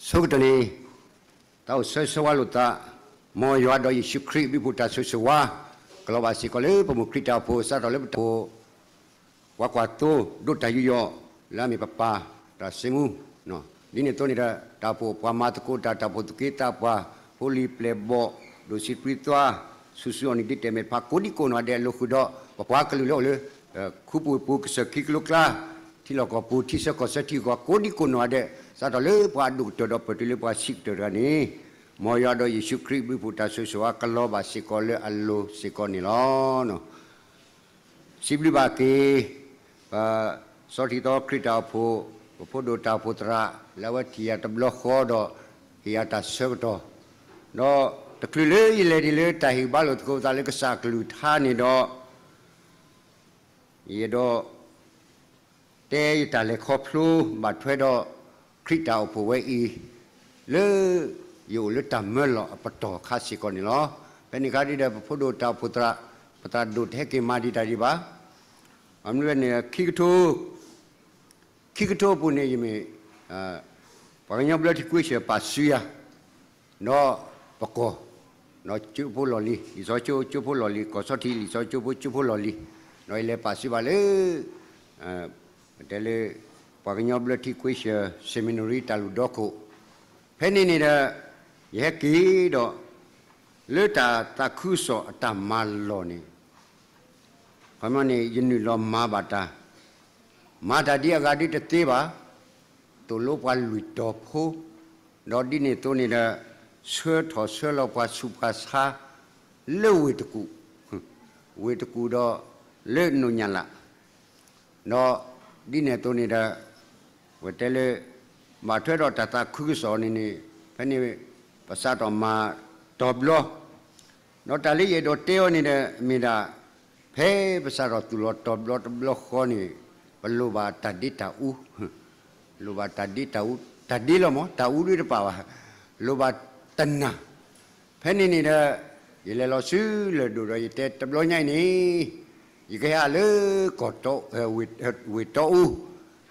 ဆိကတၢၢ်န့ၣ် တၢ်အိၣ်ဆၢဂ့ၤဆၢဝါလိာ်သး, မ်ယွၤဒီးယ့ၣ်ၡူးခရံာ်ဘျုးဖှိၣ်တၢ်ဆိၣ်ဂ့ၤဆိၣ်ဝါ ကလီၤဘၣ်စ့ၢ်ကီးလၢပမိၢ်ခရံာ်တၢ်အိၣ်ဖှိၣ် စးထီၣ်လၢပတၢ်အိၣ်ဖှိၣ် ပှၤကွၢ်သိ ဒိးတၢ်ယူးယီၣ် လၢအမ့ၢ်ပပၢ် တၢ်စ့မူ ဒ်န့ၣ်အသိးန့ၣ်ဒီး တၢ်အိၣ်ဖှိၣ်ပှၤမၤသကိးတၢ် တၢ်အိၣ်ဖှိၣ်သူၣ်က့သးပှၢ် ဖိလံၤပျဲၢ်ဘီၣ် ဒိၣ်ဆံးပြံသွါ ဆူၣ်ဆူၣ်အီၤန့ၣ် ဒ်တဲာ်မဲာ်တဖၣ် ကိးဒံကိးနီၢ်ဂၤဒဲး အလိၤဃုာ်ဒီး ပပှၤကလုာ်လၢအိၣ်လၢ ခူပူၤပူၤ ကစၢၢ်ခံကလိကျါ ထံလီၢ်ကီၢ်ပူၤ ထံဆၢကီၢ်ဆၢထံဂီၤ ကိးဒံကိးနီၢ်ဂၤဒဲး စးထီၣ်လၢပှၤအဒိၣ်ကတၢၢ်ဒီးပတုၤလၢပှၤဆံးကတၢၢ်တဂၤန့ၣ် မ်ယွၤဒီးယ့ၣ်ၡူးခရံာ်ဘျုးဖှိၣ်တၢ်ဆိၣ်ဂ့ၤဆိၣ်ဝါ ကလီၤဘၣ်စ့ၢ်ကီးလၢအလိၤစ့ၢ်ကီးန့ၣ်လီၤ. စံးဘျုးဘၣ်က့ၤ ပ စီၤထံသီခရံာ်တၢ်အိၣ်ဖှိၣ် ပဖိဒိၣ်တၢ်အိၣ်ဖှိၣ်သရၣ် လၢအဝဲထံၣ်ယၤတဘျီဃီဒီး ဟ့ၣ်ယၤတၢ်ဆၢကတီၢ်, ဒီးတချုးလၢယလဲၤဒ်လၢတၢ်ဟ့ၣ်ဘါလိာ်သကိးသးလၢကစၢ်အကလုၢ်ကထါန့ၣ်ဒီး ယအဲၣ်ဒိး တဲယတၢ်လဲၤခီဖျိ ဘၣ်ထွဲဒီး ခရံာ်တၢ်အိၣ်ဖှိၣ်ဝဲအံၤ လၢ ယအိၣ်လၢတၢ်မၢလီၤအပတီၢ်အခါစ့ၢ်ကီးန့ၣ်လီၤ. ဖဲန့ၣ်အခါဒ်ဒီး ပဖိဒိၣ်တၢ်အိၣ်ဖှိၣ်သရၣ် ပသရၣ်ဒိၣ်တဟဲက့ၤမၤဒံးတၢ်ဒံးဘၣ်. အမနုၤလဲၣ်န့ၣ် ခံကထိ ခံကထိအပူၤန့ၣ် ယမ့ၢ် ပှၤကညီဘျၢထံကွ့ၢ်ဆၢၣ်ပာ်စုယၤ ဒီးပကီၢ် ဒီးကၠိဖိလီၢ်လံၤ လံာ်စီကၠိကၠိဖိလီၢ်လံၤ ကီၢ်စီထံးလံာ်စီကၠိဖိကၠိဖိလီၢ်လံၤ ဒီးယလဲၤပာ်စုဘၣ်လၢ ပတဲလၢ ပှၤကညီဘျၢထံကွ့ၢ်ဆၢၣ် seminary တၢ်လုၢ်ဒီခိၣ် ဖဲန့ၣ်န့ၣ်ဒီး ယဟဲက့ၤဒီး လၢတၢ်သးခုကစီၣ်အတၢ်မၤလီၢ်န့ၣ် ခီမီန့ၣ် ယနုာ်လီၤမၤဘၣ်တၢ်, မၤတၢ်ဒ်အဂၤဒ်တသ့ဘၣ်, သိၣ်လိပှၤလွံၢ်တီၤဖိ, ဒီးဒ်န့ၣ်အသိးန့ၣ်ဒီး ဆှၢထီၣ်ဆှၢလီၤပှၤဆူးပှၤဆါ လၢဝ့ၢ်တကူၣ်, ဝ့ၢ်တကူၣ်ဒီး လၢနိၣ်ညၣ်လး ဒီးဒ်န့ၣ်အသိးန့ၣ်ဒီး ဝဲတဲလၢ ဘၣ်ထွဲဒီးတၢ်သးခုကစီၣ်န့ၣ်န့ၣ် ဖဲန့ၣ် ပစးထီၣ်မၤတီၤဘျီ, ဒီးတၢ်လၢယအဲၣ်ဒိးတဲအီၤန့ၣ်ဒီး မ့ၢ်ဒၣ် ဖဲပစးထီၣ်သူၣ်လီၤတီၤဘျီတဘျီဃီန့ၣ် ပလိၣ်ဘၣ်တၢ်ဒ့တၢ်အူ, လိၣ်ဘၣ်တၢ်ဒ့တၢ်အူ, တၢ်ဒ့လီၤမး တၢ်အူဒ်တပာ်ဘၣ်, လိၣ်ဘၣ်တနၢ် ဖဲန့ၣ်န့ၣ်ဒီး ယလဲၤလီၤဆူလၢၢ်ဒိၣ်ဒီး ယတဲတဘျီညါအံၤန့ၣ် ယကဟဲအါလၢကီၢ်တီ ဝ့ၢ်တီအူ,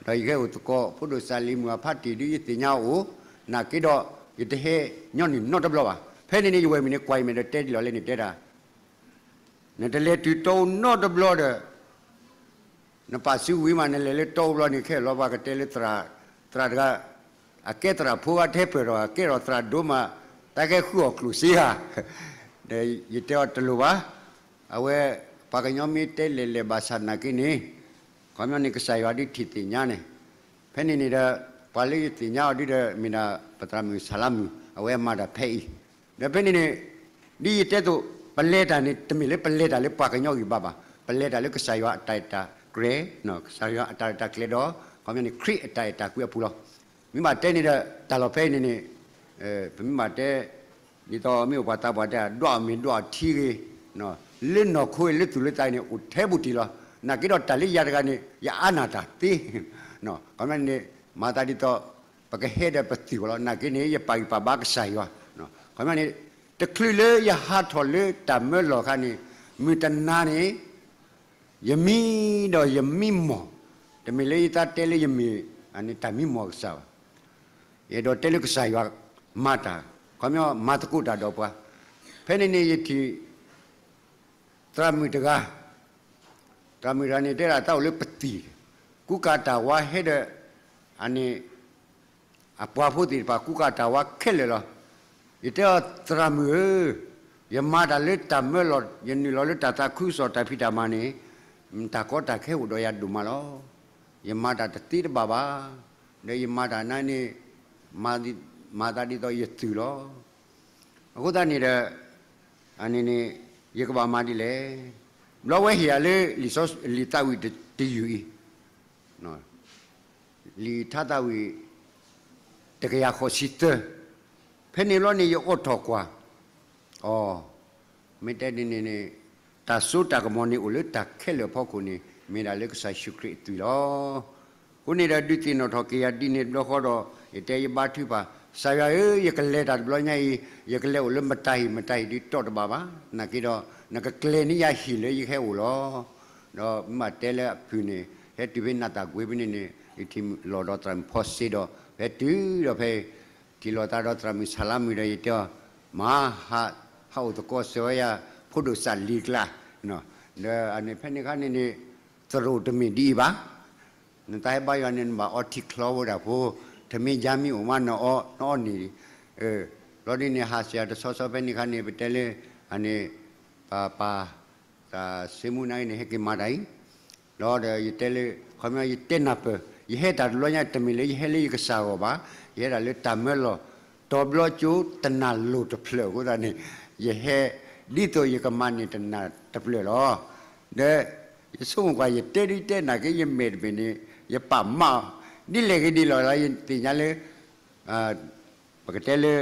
ဒီးယကဟဲအိၣ်သကိး ဖိဒိၣ်စၢ်လံၤမုၢ်အဖါတံၢ်ဒ်ယသ့ၣ်ညါအီၤ, နာ်က့ဒီး ယတဟဲညီနုၢ်နီတဘျီဘၣ်. ဖဲန့ၣ်န့ၣ် ယဝဲၢ်မုၢ်န့ၣ် ကွၢ်အံၤမ့ၢ်ဒီးတဲဒ်လီၤလဲၣ်န့ၣ်တဲတၢ် နတလဲၤတုၤတီအူနီတဘျီဒီး နပာ်စုဝံၤမး နလဲၤလၢတီအူဘျီန့ၣ် ခဲလီၤပှၤကတဲလၢ သရၣ်တဂၤ အကဲသရၣ်ဖိဂၤတဟဲပၢၢ်ထီၣ် ကဲထီၣ်သရၣ်ဒိၣ်မး တၢ်ကဲဃုအီၣ်ကျိၣ်စ့ဧါ. ဒီးယတဲအီၤတလိၣ်ဘၣ်. အဝဲ ပှၤကညီမ့ၢ်တဲလဲၣ်လဲၣ်ဘၣ်ဆၣ်နာ်က့န့ၣ် ခီပညီန့ၣ် ကစၢ်ယွၤဒုးထံၣ်သ့ၣ်ညါန့ၣ်, ဖဲန့ၣ်န့ၣ်ဒီး ပှၤလၢယသ့ၣ်ညါအီၤဒုးဒီး မ့ၢ်ဒၣ်ပသရၣ်မုၣ်စၢ်လါမုၣ် အဝဲမၤတၢ်ဖဲအံၤ, ဒီးဖဲန့ၣ်န့ၣ် ဒ်ယတဲသိး ပလဲၤတၢ်န့ၣ် တမ့ၢ်လၢပလဲၤတၢ်လၢပှၤကညီဂံၢ်ဘါဘၣ်, ပလဲၤတၢ်လၢကစၢ်ယွၤအတၢ်အဲၣ်တၢ်ကွံ, ကစၢ်ယွၤအတၢ်ရဲၣ်တၢ်ကျဲၤဒီး ခီပညီန့ၣ် ခရံာ်အတၢ်အဲၣ်တၢ်ကွံအပူၤလီၤ. မ့ၢ်ဘၣ်တဲန့ၣ်ဒီး တၢ်လီၢ်ဖဲအံၤန့ၣ်န့ၣ် ပမ့ၢ်ဘၣ်တဲ ဒ်သိးမ့ၢ်အိၣ်ပှၤသးပှၢ်တဲ ဒွးအီၣ်မ့ၤဒွးအီထံဂ့ၤ, လၢနီၢ်ခိဂ့ၤ လၢသူၣ်လၢသးဂ့ၤန့ၣ် အိၣ်ထဲဘူးတံၢ်လီၤ. နာ်က့ဒီးတၢ်လၢယၤတဂၤန့ၣ် ယအါနၢ်တၢ်သ့, ခီပညီန့ၣ် မၤသးဒ်သိး ပကဟဲဒီးပသွံၣ်ဝဲလီၤ. နာ်က့န့ၣ် ယပာ်ဂံၢ်ပာ်ဘါကစၢ်ယွၤ, ခီပညီန့ၣ် တချုးလၢယဟးထီၣ်လၢတၢ်မၢလီၢ်အခါန့ၣ် မုၢ်တနၤန့ၣ် ယမံဒီးယမံမီၢ်, တမ့ၢ်လၢယသးတဲလၢယမ့ၢ် တၢ်မံမီၢ်ကစၢ်ဘၣ်. ယအဲၣ်ဒိးတဲလၢကစၢ်ယွၤမၤတၢ်, ခီပညီမၤသကိးတၢ်ဒီးပှၤ. ဖဲန့ၣ်န့ၣ်ယထံၣ် သရၣ်မုၣ်တဂၤ, သရၣ်မုၣ်တဂၤန့ၣ် တဲဒၣ်သးအိၣ်လၢပသံၣ်, ကူကၤတၢ်ဝါဟဲဒီး အန့ၣ် အပှၤဖိသ့ၣ်တဖၣ် ကူကၤတၢ်ဝါခဲလၢာ်လီၤ. ယတဲအီၤ သရၣ်မုၣ်ဧၢ, ယမၤတၢ်လၢတၢ်မၢလီၢ် ယနုာ်လီၤလၢတၢ်သးခုကစီၣ်တၢ်ဖံးတၢ်မၤန့ၣ် တၢ်ကီတၢ်ခဲအိၣ်ဒီးယၤဒိၣ်မးလီၤ. ယမၤတၢ်တသ့တဘၣ်ဘၣ်, ဒီးယမၤတၢ်န့ၣ်န့ၣ် မၤသးဒ်သိးယသွံၣ်လီၤ. အဃိသတးန့ၣ်ဒီး အန့ၣ်န့ၣ် ယကဘၣ်မၤဒ်လဲၣ်. ဘျီဝဲဟ့ၣ်ယၤလၢ လံာ်သးဝံၣ်တယုၢ်အံၤ လံာ်ထါသးဝံၣ် တကယၤဃိးဆံသၢ, ဖဲန့ၣ်ဘျီန့ၣ် ယအိးထီၣ်ကွၢ်, အိ, မ့ၢ်တဲဒ်န့ၣ်န့ၣ် တၢ်စိတၢ်ကမီၤန့ၣ်အိၣ်လၢတၢ်ခဲလၢာ်အဖီခိၣ်န့ၣ် မ့ၢ်ဒၣ်လၢကစၢ်ယ့ၣ်ၡူးခရံာ်အသွံၣ်လီၤ. အဃိန့ၣ်ဒီး ဒုးသ့ၣ်နီၣ်ထီၣ်က့ၤယၤဒ်န့ၣ်တဘျီဃီဒီး ယတဲယဘါထုကဖၣ်, ကစၢ်ယွၤဧၢ, ယကလဲၤတၢ်တဘျီညါအံၤ ယကလဲၤအိၣ်လၢမတၤဟံၣ်မတၤဟံၣ်ဒ်တီတဘၣ်ဘၣ်. နာ်က့ဒီး နကကျဲၤန့ၢ်ယၤဟံၣ်လၢယကဟဲအိၣ်လီၤ. ဒီးမ့ၢ်ဘၣ်တဲလၢအဖုၣ်န့ၣ် ဟဲတုၤဖဲနးသၣ်ကွ့ဖဲန့ၣ်န့ၣ် ယထံၣ်လီၤဒီးသရၣ်မုၣ်ဖီစ့ဒီး ဟဲတုၤဒီးဖဲ ထံၣ်လိာ်သးဒီးသရၣ်မုၣ်ဆၣ်လါမုၣ်ဒီး ယတဲအီၤ, မၤ, ဟးအိၣ်သကိးစၢၤဝဲယၤ ဖိဒိၣ်စးလံၤကျါ, ဒီးအန့ၣ်ဖဲန့ၣ်အခါန့ၣ်န့ၣ် သရိာ်တမ့ၢ်ဒ်အံၤဘၣ်, နတၢ်ဟဲဘါယွၤန့ၣ် နဘၣ်အီထံချီဝဲဒၣ်ဖိ, ထမင်းညါမ့ၢ်အိၣ်မးနအီ, နအီန့ၣ်, ဘျီဒ်န့ၣ် ဟးစၢၤတဆီဆီဖဲန့ၣ်အခါန့ၣ် ပတဲလၢ, အန့ၣ်, ပၢ်ပၢ်, တၢ်စ့မူနအံၤန့ၣ် ဟဲက့ၤမၤတၢ်အံၤ, ဒီးယတဲလၢ, ခီပညီယတဲနၢ်ပၢၢ်, ယဟဲတၢ်တဘျီညါ တမ့ၢ်လၢယဟဲလၢယကစၢ်ဂီၢ်ဘၣ်, ယဟဲဒၣ်လၢတၢ်မၢလီၢ်, တီၤဘျီကၠိတနၢ်လိၣ်တဖျၢၣ်အဃိသတးန့ၣ်, ယဟဲ, ဒ်သိးယကမၤန့ၢ်တနၢ်တဖျၢၣ်လီၤ. ဒီး, ယဆိကမိၣ်ကွၢ် ယတဲဒ်ယတဲနာ်က့ ယမဲာ်တဘ့ၣ်န့ၣ်, ယပာ်မးအီၤ, ဒ်လဲၣ်ဂ့ၤဒ်လဲၣ်ဂ့ၤ ယသ့ၣ်ညါလၢ ပကတဲလၢ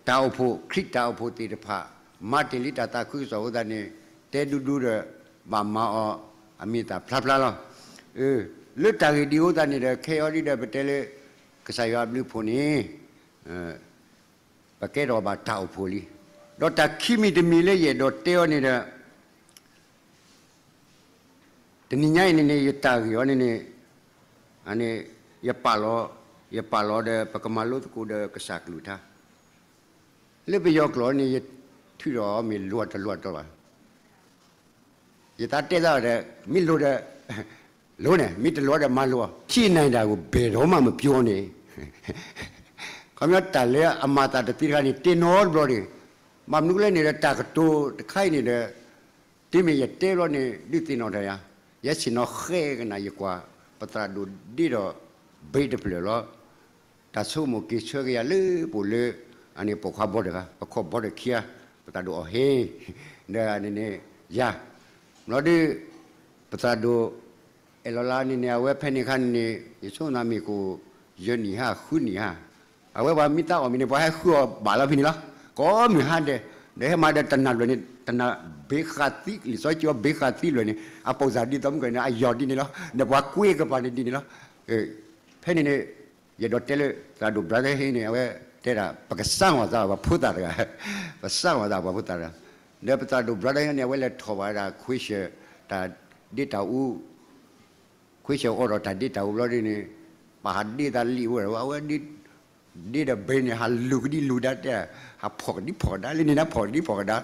တၢ်အိၣ်ဖှိၣ် ခရံာ်တၢ်အိၣ်ဖှိၣ်သ့ၣ်တဖၣ် မၤတ့ၢ်လံတၢ်သးခုကစီၣ်အဃိသတးန့ၣ်, တဲဒူဒူဒီး ဘၣ်မၤအီၤ အမ့ၢ်တၢ်ဖျါဖျါလီၤ. လၢတၢ်ဂ့ၢ်ဒ်အဃိသတးန့ၣ်ဒီး ခဲအံၤဒ်ဒီးပတဲလၢ ကစၢ်ယွၤအဘျုးအဖှိၣ်န့ၣ် ပကဲထီၣ်ဘၣ်တၢ်အိၣ်ဖှိၣ်လံ. ဒီးတၢ်ခံမံၤတမံၤလၢယအဲၣ်ဒိးတဲအီၤန့ၣ်ဒီး တနံၤညါအံၤန့ၣ်န့ၣ် ယတၢ်ဂ့ၢ်အီၤန့ၣ်န့ၣ်, ယပာ်လီၤ, ယပာ်လီၤဒီး ပကမၤလိသကိးဒီးကစၢ်ကလုၢ်ကထါ, လၢပယီၤကျိာ်န့ၣ် ယထုးထီၣ်မ့ၢ်လိၤတလိၤတလီၤဘၣ်. ယသးတဲသးဒီး မ့ၢ်လိၤဒီး လိၤန့ၣ်, မ့ၢ်တလိၤဒီးမၤလိၤအီၤ, ဖြစ်နိုင်တာကို ဘယ်တော့မှ မပြောနဲ့. ခီပညီတၢ်လၢအမၤသးတသ့တခါန့ၣ် တဲနီတဘျီန့ၣ်, ဘၣ်မနုၤလဲၣ်န့ၣ်ဒီး တၢ်ကတိၤတခါအံၤန့ၣ်ဒီး တုၤမ့ၢ်ယတဲဘျီန့ၣ် ဒုးသ့ၣ်နီၣ်ထီၣ်ယၤ, ယဲဆ့ၣ်နီၤဃဲကနၣ်ယကွၢ် ပသရၣ်ဒိၣ်ဒ့ဒီး ဘ့တဖျၢၣ်လီၤ. တၢ်ဆိကမိၣ်က့ၤဆၢက့ၤယၤလၢပအိၣ်လၢ အန့ၣ်ပိာ်ခွါဘီတဂၤ ပခီၣ်ဘီတခံဂၤ ပသရၣ်ဒိၣ်အီၣ်ဟ့ၣ်, ဒီးအန့ၣ်န့ၣ် ယၤ, ဘျီဒုး ပသရၣ်ဒိၣ် အဲၣ်လီၤလါန့ၣ်န့ၣ် အဝဲဖဲန့ၣ်အခါန့ၣ်န့ၣ် ယဆိကမိၣ်မ့ၢ်ကအိၣ် ယဲၢ်နံၣ်ဟါ ဃုနံၣ်ဟါ, အဝဲပှၤမ့ၢ်သးအီၣ်မ့ၤန့ၣ် ပှၤဟဲဃုအီၣ်ဘၣ်လီၤဖဲန့ၣ်လီၤ. ကိးမုၢ်ဟါဒဲး, ဒီးဟဲမၤဒီးတနၢ်ဘျၢၣ်န့ၣ် တနၢ်ဘ့ဃးသံ လံာ်စီဆှံကီဘ့ဃးသံဘျၢၣ်န့ၣ် အပိာ်သၣ်ဒ်သိးမုၢ်ကီၢ်န့ၣ် အယီၢ်ဒ်န့ၣ်လီၤ. ဒီးပှၤကွ့ကပၤန့ၣ်ဒ်န့ၣ်လီၤ. ဖဲန့ၣ်န့ၣ် ယအဲၣ်ဒိးတဲလၢ သရၣ်ဒိၣ် brother ဟ့ၣ်န့ၣ် အဝဲတဲဒၣ် ပကစၢ်ဂီၢ်သး ပှၤဖိသၣ်တဂၤ, ပစၢ်ဂီၢ်သး ပှၤဖိသၣ်တဂၤ, ဒီးပသရၣ်ဒိၣ် brother ဟ့ၣ်န့ၣ် အဝဲလဲၤထီၣ်ဘၣ်ဝဲဒၣ် ခွ့ဆၢၣ် တၢ်ဒ့တၢ်အူ ခွ့ဆၢၣ်အိးထီၣ်တၢ်ဒ့တၢ်အူဘျီဒ်န့ၣ် ပဟးဒ့သးလံာ်အိၣ်ဝဲ အဝဲ ဒ့ဒီးဘ့န့ၣ် ဟးလူၤကဒံလူၤဒါတဲ, ဟးဖီၣ်ကဒံဖီၣ်ကဒါ လၢန့ၣ်နၢ်ဖီၣ်ကဒံဖီၣ်ကဒါ,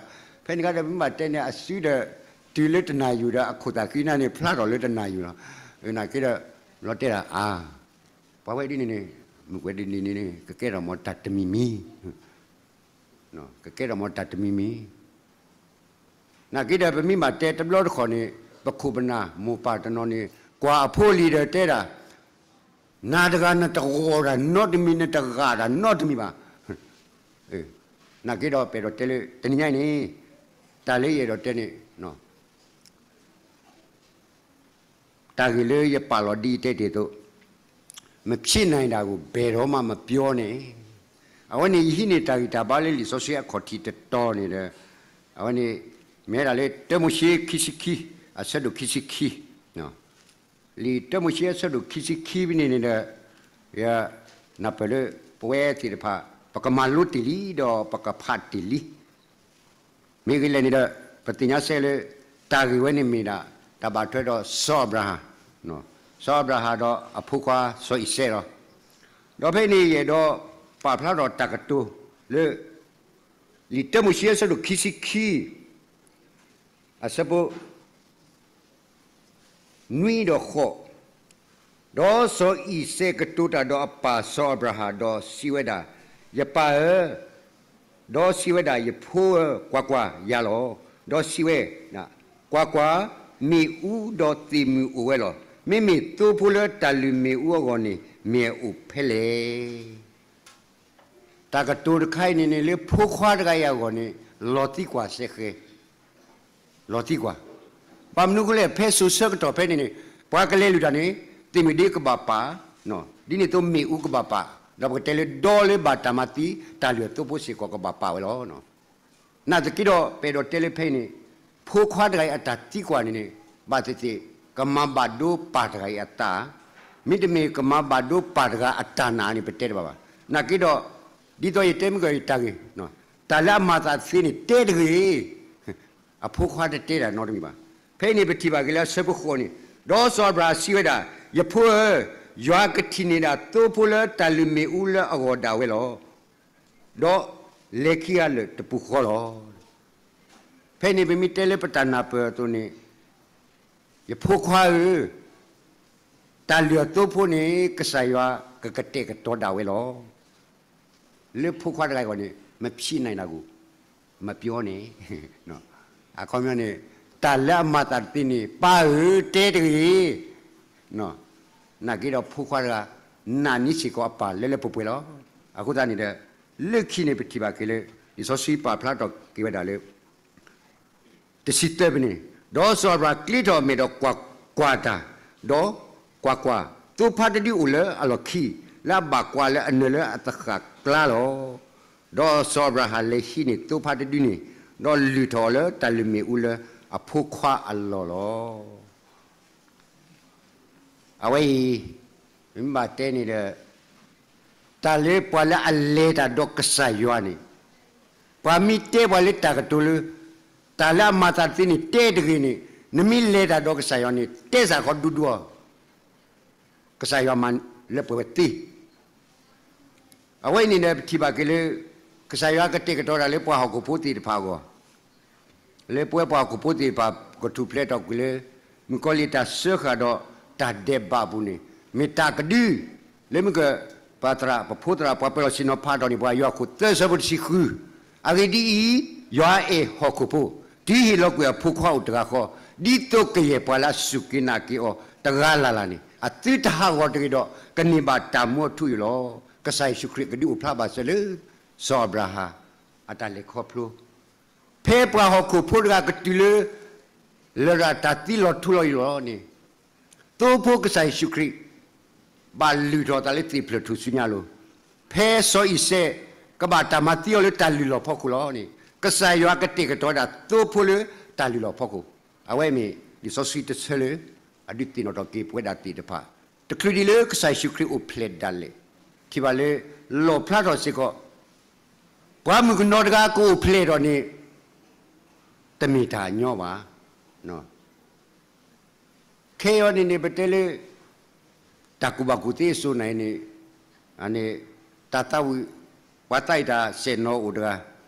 ဖဲန့ၣ်ခါဒီး ပမ့ၢ်ဘၣ်တဲန့ၣ် အစုဒီး တုၤလၢတနၢ်ယူၢ်ဒီး အခိၣ်သၣ်ဃံနၢ်န့ၣ် ဖျါထီၣ်လၢတနၢ်ယူၢ်လီၤ. နာ်က့ဒီး လီၤတဲဒၣ်အါ, ပှၤဝဲဒ်န့ၣ်န့ၣ် မုၢ်ကွဲးဒ်န့ၣ်န့ၣ် ကကဲထီၣ်မ့ၢ်တၢ်တမံၤမံၤ ကကဲထီၣ်မ့ၢ်တၢ်တမံၤမံၤ နာ်က့ဒီး ပမ့ၢ်ဘၣ်တဲတဘျီတခီၣ်န့ၣ် ပခိၣ်ပနၢ်မိၢ်ပၢ်တနီၤန့ၣ် ကွၢ်အဖိအလံၤဒီးတဲဒၣ်, နၤတဂၤနတဂီၤတၢ်နီတမံၤ နတဂၤတၢ်နီတမံၤဘၣ်. နာ်က့ဒီး ပအဲၣ်ဒိးတဲလၢ တနံၤညါအံၤန့ၣ် တၢ်လၢယအဲၣ်ဒိးတဲန့ၣ် တၢ်ဂ့ၢ်လၢယပာ်လီၤဒ်ယတဲတ့ၢ်အသိး, မဖြစ်နိုင်တာကို ဘယ်တော့မှ မပြောနဲ့. အဝဲန့ၣ် ယဟံးန့ၢ်တၢ်ဂံၢ်တၢ်ဘါလၢလံာ်စီဆှံအခီၣ်ထံးတတီၤန့ၣ်ဒီး အဝဲန့ၣ် မ့ၢ်ဝဲဒၣ်လၢ တၢမိၤၡ့ခံဆံခံ အဆၢဒိၣ်ခံဆံခံ, လံာ်တၢမိၤၡ့အဆၢဒိၣ်ခံဆံခံဖဲန့ၣ်န့ၣ်ဒီး ယနၢ်ပၢၢ်လၢ ပဝဲသ့ၣ်တဖၣ် ပကမၤလိတ့ၢ်လံ ဒီးပကဖးတ့ၢ်လံ. မ့ၢ်ဂ့ၤလဲၣ်န့ၣ်ဒီး ပသ့ၣ်ညါစဲလၢ တၢ်ဂ့ၢ်ဝဲန့ၣ်မ့ၢ်ဒၣ် တၢ်ဘၣ်ထွဲဒီးစီၤအၤဘြၤဟၣ်, စီၤအၤဘြၤဟၣ်ဒီးအဖိခွါစီၤအံၤစဲးလီၤ. ဒီးဖဲန့ၣ်ယအဲၣ်ဒိးပာ်ဖျါထီၣ်တၢ်ကတိၤလၢ လံာ်တၢမိၤၡ့အဆၢဒိၣ်ခံဆံခံ အဆၢဖိ နွံဒီးဃိး, ဒီးစီၤအံၤစဲးကတိၤတၢ်ဒီးအပၢ်စီၤအၤဘြၤဟၣ် ဒီးစံးဝဲဒၣ်, ယပၢ်ဧၢ, ဒီးစံးဝဲဒၣ်, ယဖိဧၢ, ကွၢ်ကွၢ်, ယၤလီၤ. ဒီးစံးဝဲ, ကွၢ်ကွၢ်, မ့ၣ်အူဒီးသ့ၣ်မုၢ်အိၣ်ဝဲလီၤ. မ့မ့ၢ်သိဖိလၢတၢ်လုၢ်မ့ၣ်အူအဂီၢ်န့ၣ် မ့ၢ်အအိၣ်ဖဲလဲၣ်. တၢ်ကတိၤတခါအံၤန့ၣ်န့ၣ် လၢဖိခွါတဂၤအံၤအဂီၢ်န့ၣ် လီၤသံကွၢ်စဲဃဲ, လီၤသံကွၢ်. ဘၣ်မနုၤအဃိလဲၣ် ဖဲစိၤဆၢကတီၢ်ဖဲန့ၣ်န့ၣ် ပှၤကလဲၤလုၢ်တၢ်န့ၣ် သ့ၣ်မုၢ်ဒ့ကဘၣ်ပာ်, ဒ်န့ၣ်အသိးမ့ၣ်အူကဘၣ်ပာ်, ဒီးပကတဲလၢဒီလၢဘၣ်တၢ်မၤသံ တၢ်လုၢ်အသိဖိစ့ၢ်ကီးကဘၣ်ပာ်ဝဲလီၤ. နာ်သက့ဒီး ပအဲၣ်ဒိးတဲလၢဖဲအံၤန့ၣ် ဖိခွါတဂၤအံၤအတၢ်သံကွၢ်န့ၣ်န့ၣ် ဘၣ်သ့ၣ်သ့ၣ် ကမၤဘၣ်ဒိပၢ်တဂၤအံၤအသး, မ့တမ့ၢ်ကမၤဘၣ်ဒိပၢ်တဂၤအတၢ်နာ်န့ၣ် ပတဲတဘၣ်ဘၣ်. နာ်က့ဒီး ဒ်သိးယတဲမုၢ်ကီၢ်ယတၢ်ဂ့ၢ်, တၢ်လၢအမၤသးသ့န့ၣ် တဲတဂ့ၤ အဖိခွါတတဲတၢ်နီတမံၤဘၣ်. ဖဲအံၤန့ၣ် ပထံၣ်ဘၣ်က့ၤလၢအဆၢဖိဃိးန့ၣ်, ဒီးစီၤအၤဘြၤဟၣ်စံးဝဲဒၣ်, ယဖိဧၢ, ယွၤကထံၣ်န့ၢ်ဒၣ်သိဖိလၢတၢ်လုၢ်မ့ၣ်အူလၢအဂီၢ်ဒၣ်ဝဲလီၤ. ဒီးလဲၤခံဂၤလၢာ်တပူၤဃီလီၤ. ဖဲန့ၣ်ပမ့ၢ်တဲလၢပတၢ်နၢ်ပၢၢ်အသိးန့ၣ်, ယဖိခွါဧၢ, တၢ်လုၢ်အီၤသိဖိန့ၣ် ကစၢ်ယွၤကကတဲာ်ကတီၤဒၣ်ဝဲလီၤ. လၢဖိခွါတဂၤအဂီၢ်န့ၣ် မဖျီးနၤတၢ်ဂိၢ်, မဖျီးန့ၣ်, အခီပညီန့ၣ်, တၢ်လၢအမၤသးတသ့န့ၣ် ပၢ်ဧၢ တဲတဂ့ၤ နာ်က့ဒီးဖိခွါတဂၤ နာ်န့ၢ်စ့ၢ်ကီးအပၢ်လၢလၢပှဲၤပှဲၤလီၤ. အဃိသတးန့ၣ်ဒီး, လၢခံန့ၣ်ပထံၣ်ဘၣ်က့ၤလၢ လံာ်စီဆှံပာ်ဖျါထီၣ်က့ၤဝဲဒၣ်လၢ တဆံသၢပန့ၣ်, ဒီးစီၤအၤဘြၤဟၣ်ကျ့ထီၣ်အမဲာ်ဒီးကွၢ်ကွၢ်တၢ်, ဒီးကွၢ်ကွၢ်, သိဖါတဒုအိၣ်လၢအလီၢ်ခံ, လၢအဘၣ်ကွၢ်လၢအနၢၤလၢအသဃၣ်ကျါလီၤ. ဒီးစီၤအၤဘြၤဟၣ်လဲၤဟံးန့ၢ်သိဖါတဒုန့ၣ်, ဒီးလုၢ်ထီၣ်အီၤလၢတၢ်လုၢ်မ့ၣ်အူလၢအဖိခွါအလီၢ်လီၤ. အဝဲအံၤ, မ့ၢ်ဘၣ်တဲန့ၣ်ဒီး, တၢ်လၢပှၤလၢအလဲၤတၢ်ဒီးကစၢ်ယွၤန့ၣ်, ပှၤမ့ၢ်တဲပှၤလၢတၢ်ကတိၤလၢ တၢ်လၢအမၤသးတသ့န့ၣ် တဲတဂ့ၤန့ၣ်, နမ့ၢ်လဲၤတၢ်ဒီးကစၢ်ယွၤန့ၣ် တဲစ့ၢ်ကီးဒူဒူအီၤ, ကစၢ်ယွၤမၤလၢပှဲၤဝဲသ့ အဝဲအံၤန့ၣ်ဒီးပထံၣ်ဘၣ်က့ၤလၢ ကစၢ်ယွၤကတဲာ်ကတီၤတၢ်လၢပှၤဟီၣ်ခိၣ်ဖိသ့ၣ်တဖၣ်အဂီၢ်, လၢပဝဲပှၤဟီၣ်ခိၣ်ဖိသ့ၣ်တဖၣ် ကထူၣ်ဖျဲးထီၣ်ကွံာ်လၢ မုၣ်ကီၤလံၢ်တၢ်စၢဃာ်ဒီးတၢ်ဒဲးဘးအပူၤန့ၣ် မ့ၢ်တၢ်ကဒု လၢမုၢ်က ပသရၣ် ပဖိသရၣ် ပှၤပၢၤလီၢ်ဆ့ၣ်နီၤဖးထီၣ်န့ၣ် ပှၤယိၤဟၣ်ခိၣ်သၢဆၢဖိတဆံဃု, အဂ့ၢ်ဒ်အံၤ, ယွၤအဲၣ်ဟီၣ်ခိၣ်ဖိ, တုၤဟ့ၣ်လီၤကွံာ်အဖိခွါအိၣ်တဂၤဃီ, ဒ်သိးကယဲၢ်ပှၤလၢအစူၢ်က့ၤနာ်က့ၤအီၤတဂၤလၢ်လၢ်န့ၣ် အသုတဟးဂီၤတဂ့ၤဒီး ကန့ၢ်ဘၣ်တၢ်မူအထူအယိာ်လီၤ. ကစၢ်ယ့ၣ်ၡူးခရံာ်ကဒုးအိၣ်ဖျါဘၣ်စၢၤလၢ စီၤအၤဘြၤဟၣ် အတၢ်လဲၤခီဖျိ, ဖဲပှၤဟီၣ်ခိၣ်ဖိတဂၤကတုၤလၢ လရာ်တၢ်သံလီၤထူလီၤယိာ်လီၤန့ၣ်, သိဖိကစၢ်ယ့ၣ်ၡူးခရံာ် ဘၣ်လုၢ်ထီၣ်အသးလၢသ့ၣ်ဖျၢၣ်ထူၣ်စုညါအလိၤ, ဖဲစီၤအံၤစဲး ကဘၣ်တၢ်မၤသံအီၤလၢတၢ်လုၢ်လီၢ်ဖီခိၣ်လီၤန့ၣ်, ကစၢ်ယွၤကတဲာ်ကတီၤဒၣ်သိဖိလၢတၢ်လုၢ်လီၢ်ဖီခိၣ်, အဝဲမ့ၢ်လံာ်စီဆှံတဆၢလၢ အဒုးသ့ၣ်နီၣ်ထီၣ်က့ၤပဝဲဒၣ်သ့ၣ်တဖၣ်, တချုးဒံးလၢကစၢ်ယ့ၣ်ၡူးခရံာ်အိၣ်ဖျဲၣ်ဒၣ်လဲာ်, ထံၣ်ဘၣ်လၢ လီၣ်ဖျါထီၣ်စ့ၢ်ကီး ပှၤမုၣ်ကနီၤတဂၤကအိၣ်ဖျဲၣ်ထီၣ်န့ၣ် တမ့ၢ်တၢ်ညီဘၣ်. ခဲအံၤန့ၣ်န့ၣ် ပတဲလၢ တၢ်ကူၣ်ဘၣ်ကူၣ်သ့အစိၤန့ၣ်န့ၣ်, တၢ်သးဝံၣ် ပှၤသးအံၤတၢ်စဲးနီၤအိၣ်တဂၤ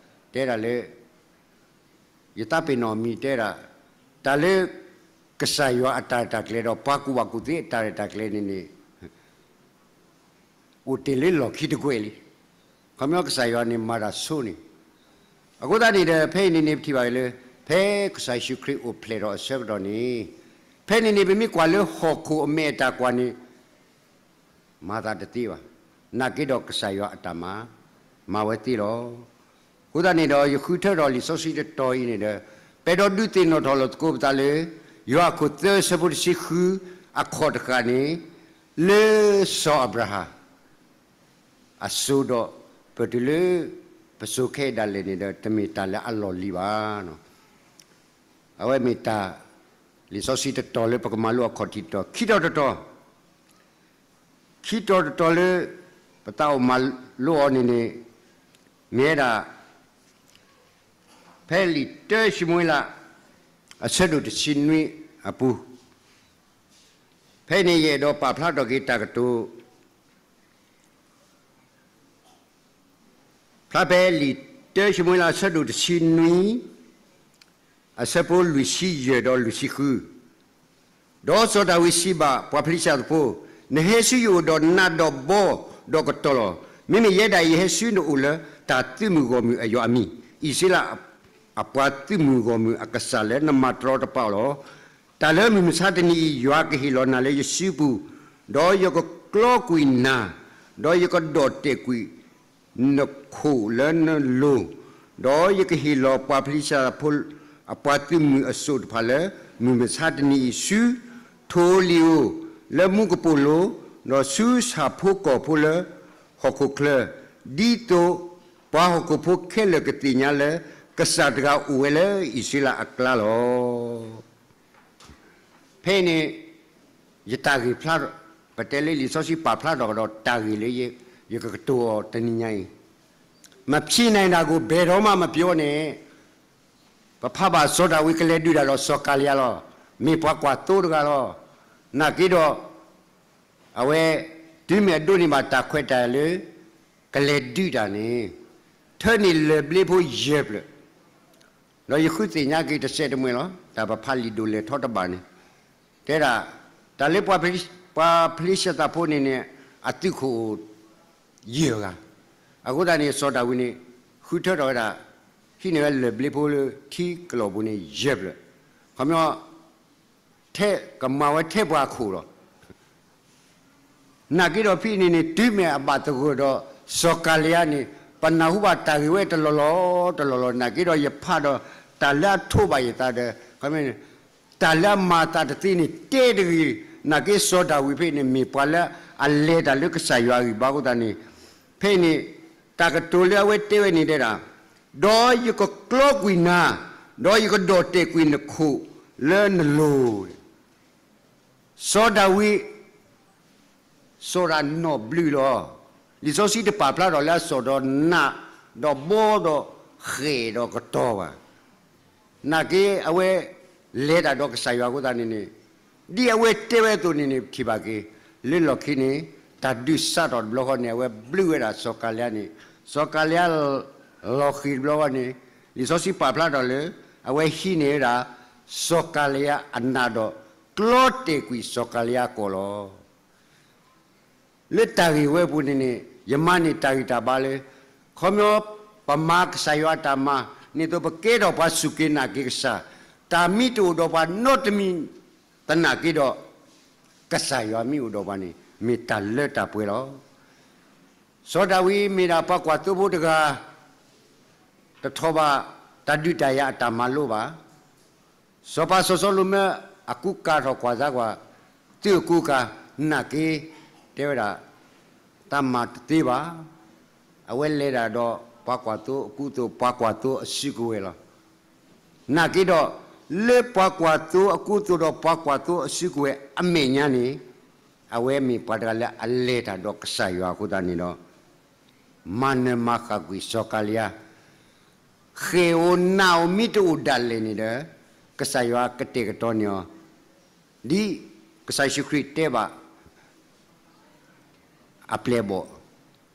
တဲဒၣ်လၢ ယသးပ့ၤနီၣ်မံၤတဲဒၣ်, တၢ်လၢ ကစၢ်ယွၤအတၢ်ရဲၣ်တၢ်ကျဲၤဒီး ပှၤကူၣ်ဘၣ်ကူၣ်သ့အတၢ်ရဲၣ်တၢ်ကျဲၤန့ၣ်န့ၣ် အိၣ်တ့ၢ်လၢလီၢ်ခံတကွဲၢ်လံ. ခီပညီကစၢ်ယွၤန့ၣ်မၤတၢ်ဆိန့ၣ်, အဃိသတးန့ၣ်ဒီး ဖဲအံၤန့ၣ်န့ၣ် ပထံၣ်ဘၣ်က့ၤလၢ ဖဲကစၢ်ယ့ၣ်ၡူးခရံာ်အိၣ်ဖျဲၣ်ထီၣ်အဆၢကတီၢ်န့ၣ်, ဖဲန့ၣ်န့ၣ် ပမ့ၢ်ကွၢ်လၢဟီၣ်ခိၣ်အမဲာ်အတၢ်ကွၢ်န့ၣ် မၤသးတသ့ဘၣ်. နာ်က့ဒီးကစၢ်ယွၤအတၢ်မၤ မၤဝဲသ့လီၤ. အဃိသတးန့ၣ်ဒီး ယဃုထၢထီၣ်လံာ်စီဆှံတတီၤအံၤန့ၣ်ဒီး ပအဲၣ်ဒိးဒုးသ့ၣ်နီၣ်ထီၣ်လိာ်သကိးပသးလၢ ယိၤဟၣ်ခိၣ်သၢဆၢဖိတဆံဃု အခီၣ်တဃၣ်န့ၣ် လၢစီၤအၤဘြၤဟၣ် အစိၤဒီး ပတုၤလၢ ပစိၤခဲအံၤဒၣ်လဲာ်န့ၣ်ဒီး တမ့ၢ်တၢ်လၢအလီၢ်လံၤဘၣ်. အဝဲမ့ၢ်တၢ် လံာ်စီဆှံတတီၤလၢပကမၤလိအခီၣ်ထံးတတီၤ, ခံတီၤတတီၤ, ခံတီၤတတီၤလၢ ပသးအိၣ်မၤလိအီၤန့ၣ်န့ၣ် မ့ၢ်ဝဲဒၣ် ဖဲလံာ်တၢၡမူၤအ့လး အဆၢဒိၣ်တဆံနွံအပူၤ, ဖဲန့ၣ်ယအဲၣ်ဒိးပာ်ဖျါထီၣ်က့ၤတၢ်ကတိၤ ဖျါဖဲလံာ်တၢၡမူၤအ့လး အဆၢဒိၣ်တဆံနွံ အဆၢဖိလွံၢ်ဆံယဲၢ်ဒီးလွံၢ်ဆံဃု, ဒီးစီၤဒၤဝံးစံးဘၣ်ပှၤဖလံးစတံဖိ, နဟဲဆူယအိၣ်ဒီးနးဒီးဘီဒီးကတီၤလီၤ. မ့မ့ၢ်ယဲဒၣ်အံၤ ယဟဲဆူနအိၣ်လၢတၢ်သုးမုၢ်ဂီၢ်မုၢ်အယွၤအမံၤ, အံၣ်စရ့လးအပှၤသုးမုၢ်ဂီၢ်မုၢ်အကစၢ်လၢနမၤတရီတပါအီၤလီၤ. တၢ်လၢမုၢ်မဆါတနံၤအံၤ ယွၤကဟ့ၣ်လီၤနၤလၢယစုပူၤ, ဒီးယကကျီကွံာ်နၤ, ဒီးယကဒီၣ်တဲာ်ကွံာ် နခိၣ်လၢနလိၤ, ဒီးယကဟ့ၣ်လီၤပှၤဖလံးစတံဖိ အပှၤသုးမုၢ်အစိၣ်တဖၣ်လၢ မုၢ်မဆါတနံၤအံၤဆူ ထိၣ်ဧိၤလံၣ်ဧိၤလၢမူကပိာ်လိၤ, ဒီးဆူဆၣ်ဖိကီၢ်ဖိလၢဟီၣ်ခိၣ်ချၢ, ဒ်သိးပှၤဟီၣ်ခိၣ်ဖိခဲလၢာ်ကသ့ၣ်ညါလၢ ကစၢ်တဂၤအိၣ်ဝဲလၢအံၣ်စရ့လးအကျါလီၤ. ဖဲအံၤန့ၣ် ယတၢ်ဂ့ၢ်ဖျါ, ပတဲလၢလံာ်စီဆှံပာ်ဖျါထီၣ်ကဒီးတၢ်ဂ့ၢ်လၢ ယကကတိၤအီၤတနံၤညါအံၤ, မဖျီးနၤတၢ်ဂိၢ် ဘယ်တော့မှမပြောနဲ့, ပဖးဘၣ်စီၤဒၤဝံးကလဲၤဒုးတၢ်ဒီးစီၤကၤလံယါလီၤ. မ့ၢ်ပှၤကွၢ်သိတဂၤလီၤ. နာ်က့ဒီး အဝဲ တုၤမ့ၢ်အဒိးန့ၢ်ဘၣ်တၢ်ခွဲးတၢ်ယာ်လၢ ကလဲၤဒုးတၢ်န့ၣ် ထၢန့ၢ်လၢၢ်ဘျ့ဖိယဲၢ်ဖျၢၣ်, ဒီးယဃုသ့ၣ်ညါက့ၤတစဲးတမှဲၤလီၤ. တၢ်ပဖးလံာ်ဒိၣ်လဲၢ်ထီတဘၣ်န့ၣ် တဲဒၣ် တၢ်လၢ ပှၤဖလံၡသးဖိန့ၣ်န့ၣ် အသုးခိၣ် ယဲၢ်ဂၤ, အဃိသတးန့ၣ် စီၤဒၤဝံးန့ၣ် ဃုထၢထီၣ်ဝဲဒၣ် ဟံးန့ၢ်ဝဲလၢၢ်ဘျ့ဖိလၢထံကလီၢ်ပူၤန့ၣ် ယဲၢ်ဖျၢၣ်, ခီပညီ ထဲကမၤဝဲထဲပှၤအခိၣ်လီၤ. နာ်က့ဒီးဖဲန့ၣ်န့ၣ် တုၤမ့ၢ်အဘၣ်သဂၢၢ်ဒီး စီၤကၤလံယါန့ၣ် ပနၢ်ဟူဘၣ်တၢ်ဂ့ၢ်ဝဲတလီၢ်လီၢ်တလီၢ်လီၢ်, နာ်က့ဒီးယဖးဒီး တၢ်လၢအထိးဘၣ်ယသးဒီး တၢ်လၢအမၤသးတသ့န့ၣ် တဲတဂ့ၤ, နာ်က့စီၤဒၤဝံးဖဲန့ၣ် မ့ၢ်ပှၤလၢအလဲၤတၢ်လၢကစၢ်ယွၤအဂံၢ်ဘါအဃိသတးန့ၣ် ဖဲန့ၣ် တၢ်ကတိၤလၢအဝဲတဲဝဲန့ၣ်တဲဒၣ်, ဒီးယကကျီကွံာ်နၤ, ဒီးယကဒီၣ်တဲာ်ကွံာ်နခိၣ်လၢနလိၤ စီၤဒၤဝံး စိာ်တၢ်နီၣ်ဘျုးလီၤ. လံာ်စီဆှံတပာ်ဖျါထီၣ်လၢအစိာ်ဒီးနး ဒီးဘီဒီးဃဲၣ်ဒီးကတီၤဘၣ်. နာ်က့အဝဲ လဲၤတၢ်ဒီးကစၢ်ယွၤအဃိသတးန့ၣ်န့ၣ် ဒ်အဝဲတဲဝဲအသိးန့ၣ်န့ၣ် ပထံၣ်ဘၣ်က့ၤ လၢလီၢ်ခံန့ၣ် တၢ်ဒုးစးထီၣ်တဘျီဃီန့ၣ် အဝဲဘျုးဝဲဒၣ်စီၤကၤလံယါန့ၣ် စီၤကၤလံယါ လီၤဃံၤတဘျီဃီန့ၣ် လံာ်စီဆှံပာ်ဖျါထီၣ်လၢ အဝဲဟံးန့ၢ်ဝဲဒၣ် စီၤကၤလံယါအနးဒီး ကျီတဲာ်ကွံာ်စီၤကၤလံယါအကီၢ်လီၤ. လၢတၢ်ဂ့ၢ်ဝဲအပူၤန့ၣ်န့ၣ် ယမၤန့ၢ်တၢ်ဂံၢ်တၢ်ဘါလၢ ခီပညီ ပမၤကစၢ်ယွၤအတၢ်မၤ န့ၣ်သိးပကဲထီၣ်ပှၤစူၢ်က့ၤနာ်က့ၤကစၢ်, တၢ်မ့ၢ်တအိၣ်ဒီးပှၤနီတမံၤသနာ်က့ဒီး ကစၢ်ယွၤမ့ၢ်အိၣ်ဒီးပှၤန့ၣ် မ့ၢ်တၢ်လၢတၢ်ပှဲၤလီၤ. စီၤဒၤဝံးမ့ၢ်ဒၣ်ပှၤကွၢ်သိဖိတဂၤ တထီၣ်ဘၣ် တၢ်ဒုးတၢ်ယၤအတၢ်မၤလိဘၣ်. စီၤပၤစီၤစီလူးမၢ အကူကၤထီၣ်ကွၢ်စါကွၢ် သုးအကူကၤ နာ်က့ တဲဝဲဒၣ် တၢ်မၤတသ့ဘၣ်. အဝဲလဲၤဒၣ်ဒီးပှၤကွၢ်သိအကူအသိး ပှၤကွၢ်သိအစုကဝဲၤလီၤ. နာ်က့ဒီး လၢပှၤကွၢ်သိအကူအသိးဒီးပှၤကွၢ်သိအစုကဝဲၤအမဲာ်ညါန့ၣ် အဝဲမ့ၢ်ပှၤတဂၤလၢအလဲၤတၢ်ဒီးကစၢ်ယွၤအဃိသတးန့ၣ်ဒီး မၤနၢၤမၤဃၣ်ကွံာ်စီၤကၤလံယါ ဃဲၣ်ဧိၤနးဧိၤမ့ၢ်တအိၣ်ဒၣ်လဲာ်န့ၣ်ဒီး ကစၢ်ယွၤကတဲာ်ကတီၤန့ၢ်အီၤ, ဒ်ကစၢ်ယ့ၣ်ၡူးခရံာ်တဲဘၣ် အပျဲၢ်အဘီၣ်,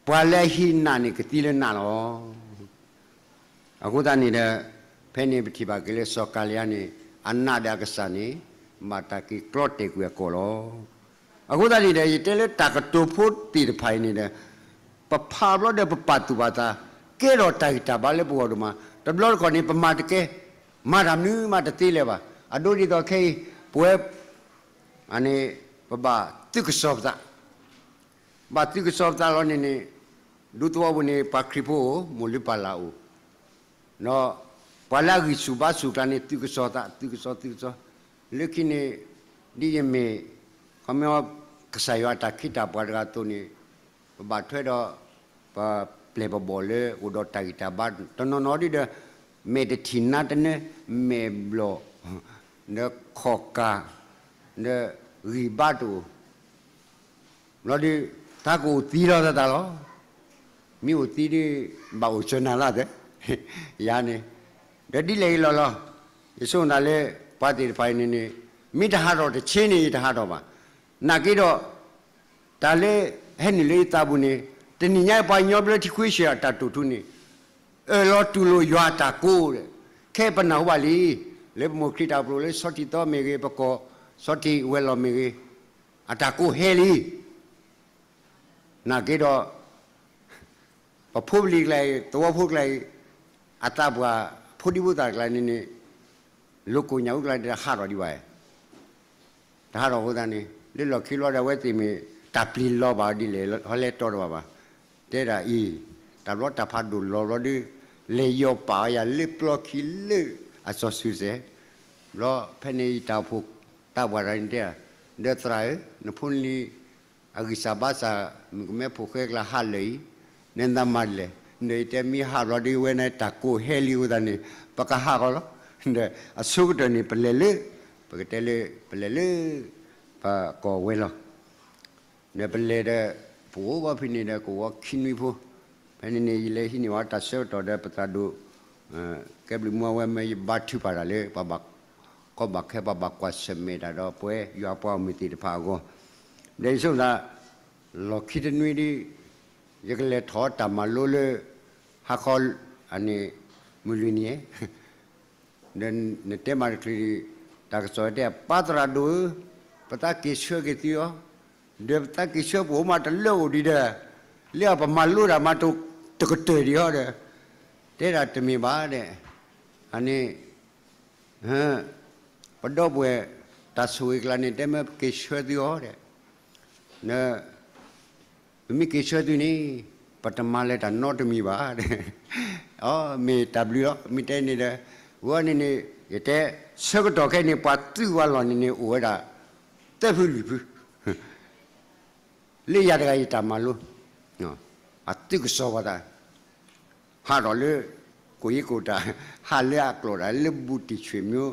ပှၤလၢအဟံးနးန့ၣ်ကသံလၢနးလီၤ. အဃိသတးန့ၣ်ဒီး ဖဲန့ၣ်ပထံၣ်ဘၣ်က့ၤလၢစီၤကၤလံယါန့ၣ် အနးဒီးအကစၢ်န့ၣ် ဘၣ်တၢ်က့ၤကျီတဲာ်ကွံာ်အကီၢ်လီၤ. အဃိသတးန့ၣ်ဒီး ယတဲလၢတၢ်ကတိၤဖိသ့ၣ်တဖၣ်အံၤန့ၣ်ဒီး ပဖးဘျီဒီးပပာ်သူၣ်ပာ်သး ကဲထီၣ်တၢ်ဂံၢ်တၢ်ဘါလၢပဂီၢ်ဒိၣ်မး, တဘျီတခီၣ်န့ၣ် ပမၤတကဲ, မၤတၢ်မနုၤမးတသ့လၢၤဘၣ်. အဒိဒ်သိးခဲအံၤ ပဝဲ န့ၣ် ပဘၣ်သုးကစီၤပသး, ဘၣ်သုးကစီၤပသးလီၤန့ၣ်န့ၣ် ဒူသဝီပူၤန့ၣ် ပှၤခရံာ်ဖိအိၣ် မိၢ်လုၢ်ပၢ်လၢ်အိၣ်, ဒီးပှၤလၢအဂံၢ်ဆူၣ်ဘါဆူၣ်ကျါန့ၣ် သုးကစီၤသး သုးကစီၤ သုးကစီၤ, လၢခံန့ၣ် ဒ်ယမ့ၢ် ခီပညီ ကစၢ်ယွၤအတၢ်ခ့တၢ်ပှၤတဂၤအသိးန့ၣ် ပဘၣ်ထွဲဒီး ပပျဲၢ်ပဘီၣ်လၢအိၣ်ဒီးတၢ်ဂံၢ်တၢ်ဘါ တနီၤနီၤဒ်ဒီး မဲာ်တထံၣ်နါတနၢ မဲာ်ဘျီၣ် ဒီးခီၣ်ကၢ် ဒီးဂံၢ်ဘါတအိၣ် ဘျီဒီး တၢ်ကအိၣ်သံလီၤသးသးလီၤ. မ့ၢ်အိၣ်သံဒီး ဘၣ်အိၣ်စၢၤနၤလၢ်သၢ ယၤန့ၣ်, ဒီးဒ်လဲၣ်ဂ့ၤလီၤလီၤ. ယဆိကမိၣ်သးလၢ ပှၤသ့ၣ်တဖၣ်အံၤန့ၣ်န့ၣ် မ့ၢ်တဟးထီၣ်တဆ့န့ၣ် ယတဟးထီၣ်ဘၣ်. နာ်က့ဒီး တၢ်လၢ ဟဲနုာ်လၢယသးပူၤန့ၣ် တနံၤညါပှၤကညီဘျၢထံခွ့ဆၢၣ်အတၢ်တိာ်ထူန့ၣ် အၢၣ်လီၤတူၢ်လိာ်ယွၤအတၢ်ကိးဒီး ခဲအံၤပနၢ်ဟူဘၣ်လံ လၢပမိၢ်ခရံာ်တၢ်အိၣ်ဖှိၣ်လၢဆီထံးသီမ့ၢ်ဂ့ၤ ပကီၢ်ဆီထံးဝဲၤလီၢ်မ့ၢ်ဂ့ၤ အတၢ်ကိးဟဲလံ. နာ်က့ဒီး ပဖိပလံၤကျါအံၤ သဝီဖိကျါအံၤ အသးပှၢ်ဖိဒံဖိသၣ်ကျါန့ၣ်န့ၣ် လိၤကိၣ်ညၣ်အူကျါန့ၣ် တဟးထီၣ်ဒံးဘၣ်. တဟးထီၣ်အဃိသတးန့ၣ် လၢလီၢ်ခံလီၤဒီး အဝဲသ့ၣ်မ့ၢ်တၢ်ပျံၤလီၤဘၣ်ဒ်လဲၣ် ဟီလဲတီဒီးဘၣ်ဘၣ်. တဲဒၣ်အံၤ တၢ်ဘျီတၢ်ဖးဒိၣ်လီၤဘျီဒီး လဲၤယီၤပာ်အီၤယၤလၢပျီခံလၢအစီၤစုၤစဲး ဘျီဖဲန့ၣ်ယတၢ်အိၣ်ဖှိၣ်သးပှၢ်တဂၤန့ၣ်တဲ ဒီးသရၣ်ဧၢ, နဖိနလံၤ အဂံၢ်စၢ်ဘါစၢ် မုၣ်ကမဲဖိဃဲကျါဟးလၢာ်အံၤ, နသးမၤဒ်လဲၣ်, ဒီးယတဲမ့ၢ်ဟးဘျီဒီးဝဲန့ၣ်တၢ်ကိးဟဲလံအဃိသတးန့ၣ် ပကဟးဃီလီၤ. ဒီးအဆိကတၢၢ်န့ၣ် ပလဲၤလၢ ပကတဲလၢ ပလဲၤလၢ ပကီၢ်ဝဲၤလီၢ် ဒီးပလဲၤဒီး ပအိၣ်ဘၣ်ဖဲန့ၣ်ဒီးကဝီၤခံနွံဖိ, ဖဲန့ၣ်န့ၣ် ယလဲၤဟံးန့ၢ်ဝဲတၢ်ဆၢကတီၢ်ဒီးပသရၣ်ဒိၣ် ကဲဘျုးမူအဝဲမၢယဘါထုကဖၣ်တၢ်လၢ ပှၤဘၣ်ကီဘၣ်ခဲ ပှၤဘၣ်ကွၢ်ဆၢၣ်မဲာ်တၢ်ဒီးပဝဲယွၤပှၤဂီၢ်မုၢ်သ့ၣ်တဖၣ်အဂီၢ် ဒီးယဆိကမိၣ်သး လီၢ်ခံတနွံဒ် ယကလဲၤထီၣ်တၢ်မၤလိလၢ ဟါခီ အန့ၣ် မုၢ်လွံၢ်နံၤ ဒီးနတဲမၤတချုးဒံး တၢ်ကစီၣ်တဲ ပၢ်သရၣ်ဒိၣ်ဧၢ, ပသးက့ၤဆှၢက့ၤသုအီၤ, ဒီးပသးက့ၤဆှၢပအိၣ်မးတလၢအိၣ်ဒံးဒီး လၢအပမၤလိတၢ်မး တကတၢၢ်ဒံးဟီဒီး တဲဒၣ်တမ့ၢ်ဘၣ်ဒီး အန့ၣ် ပဒီပုၢ်ဝဲၢ် တၢ်ဆိၣ်ဂ့ၤကျါန့ၣ် တဲမ့ၢ်ပက့ၤဆှၢသုအီၤဒီး ပမ့ၢ်က့ၤဆှၢသုန့ၣ် ပတမၤလၢၤတၢ်နီတမံၤဘၣ်. အမ့ၢ်တၢ်ဘျုးလီၤ မ့ၢ်တဲန့ၣ်ဒီး ဝဲန့ၣ်န့ၣ် ယတဲ ဆၢကတီၢ်ခဲအံၤန့ၣ် ပှၤသုးဝဲလီၢ်န့ၣ်န့ၣ် အိၣ်ဝဲဒၣ် သၢဖုလွံၢ်ဖု လၢယၤတဂၤယတၢ်မၤလိ အသုးကစီၣ်ပှၤသး ဟးထီၣ်လၢ ကိၣ်ယ့ကိၣ်တၢ် ဟးလၢအကျိာ်တၢ်လၢဘူၣ်တံၢ်ဆွ့ၣ်မၠိ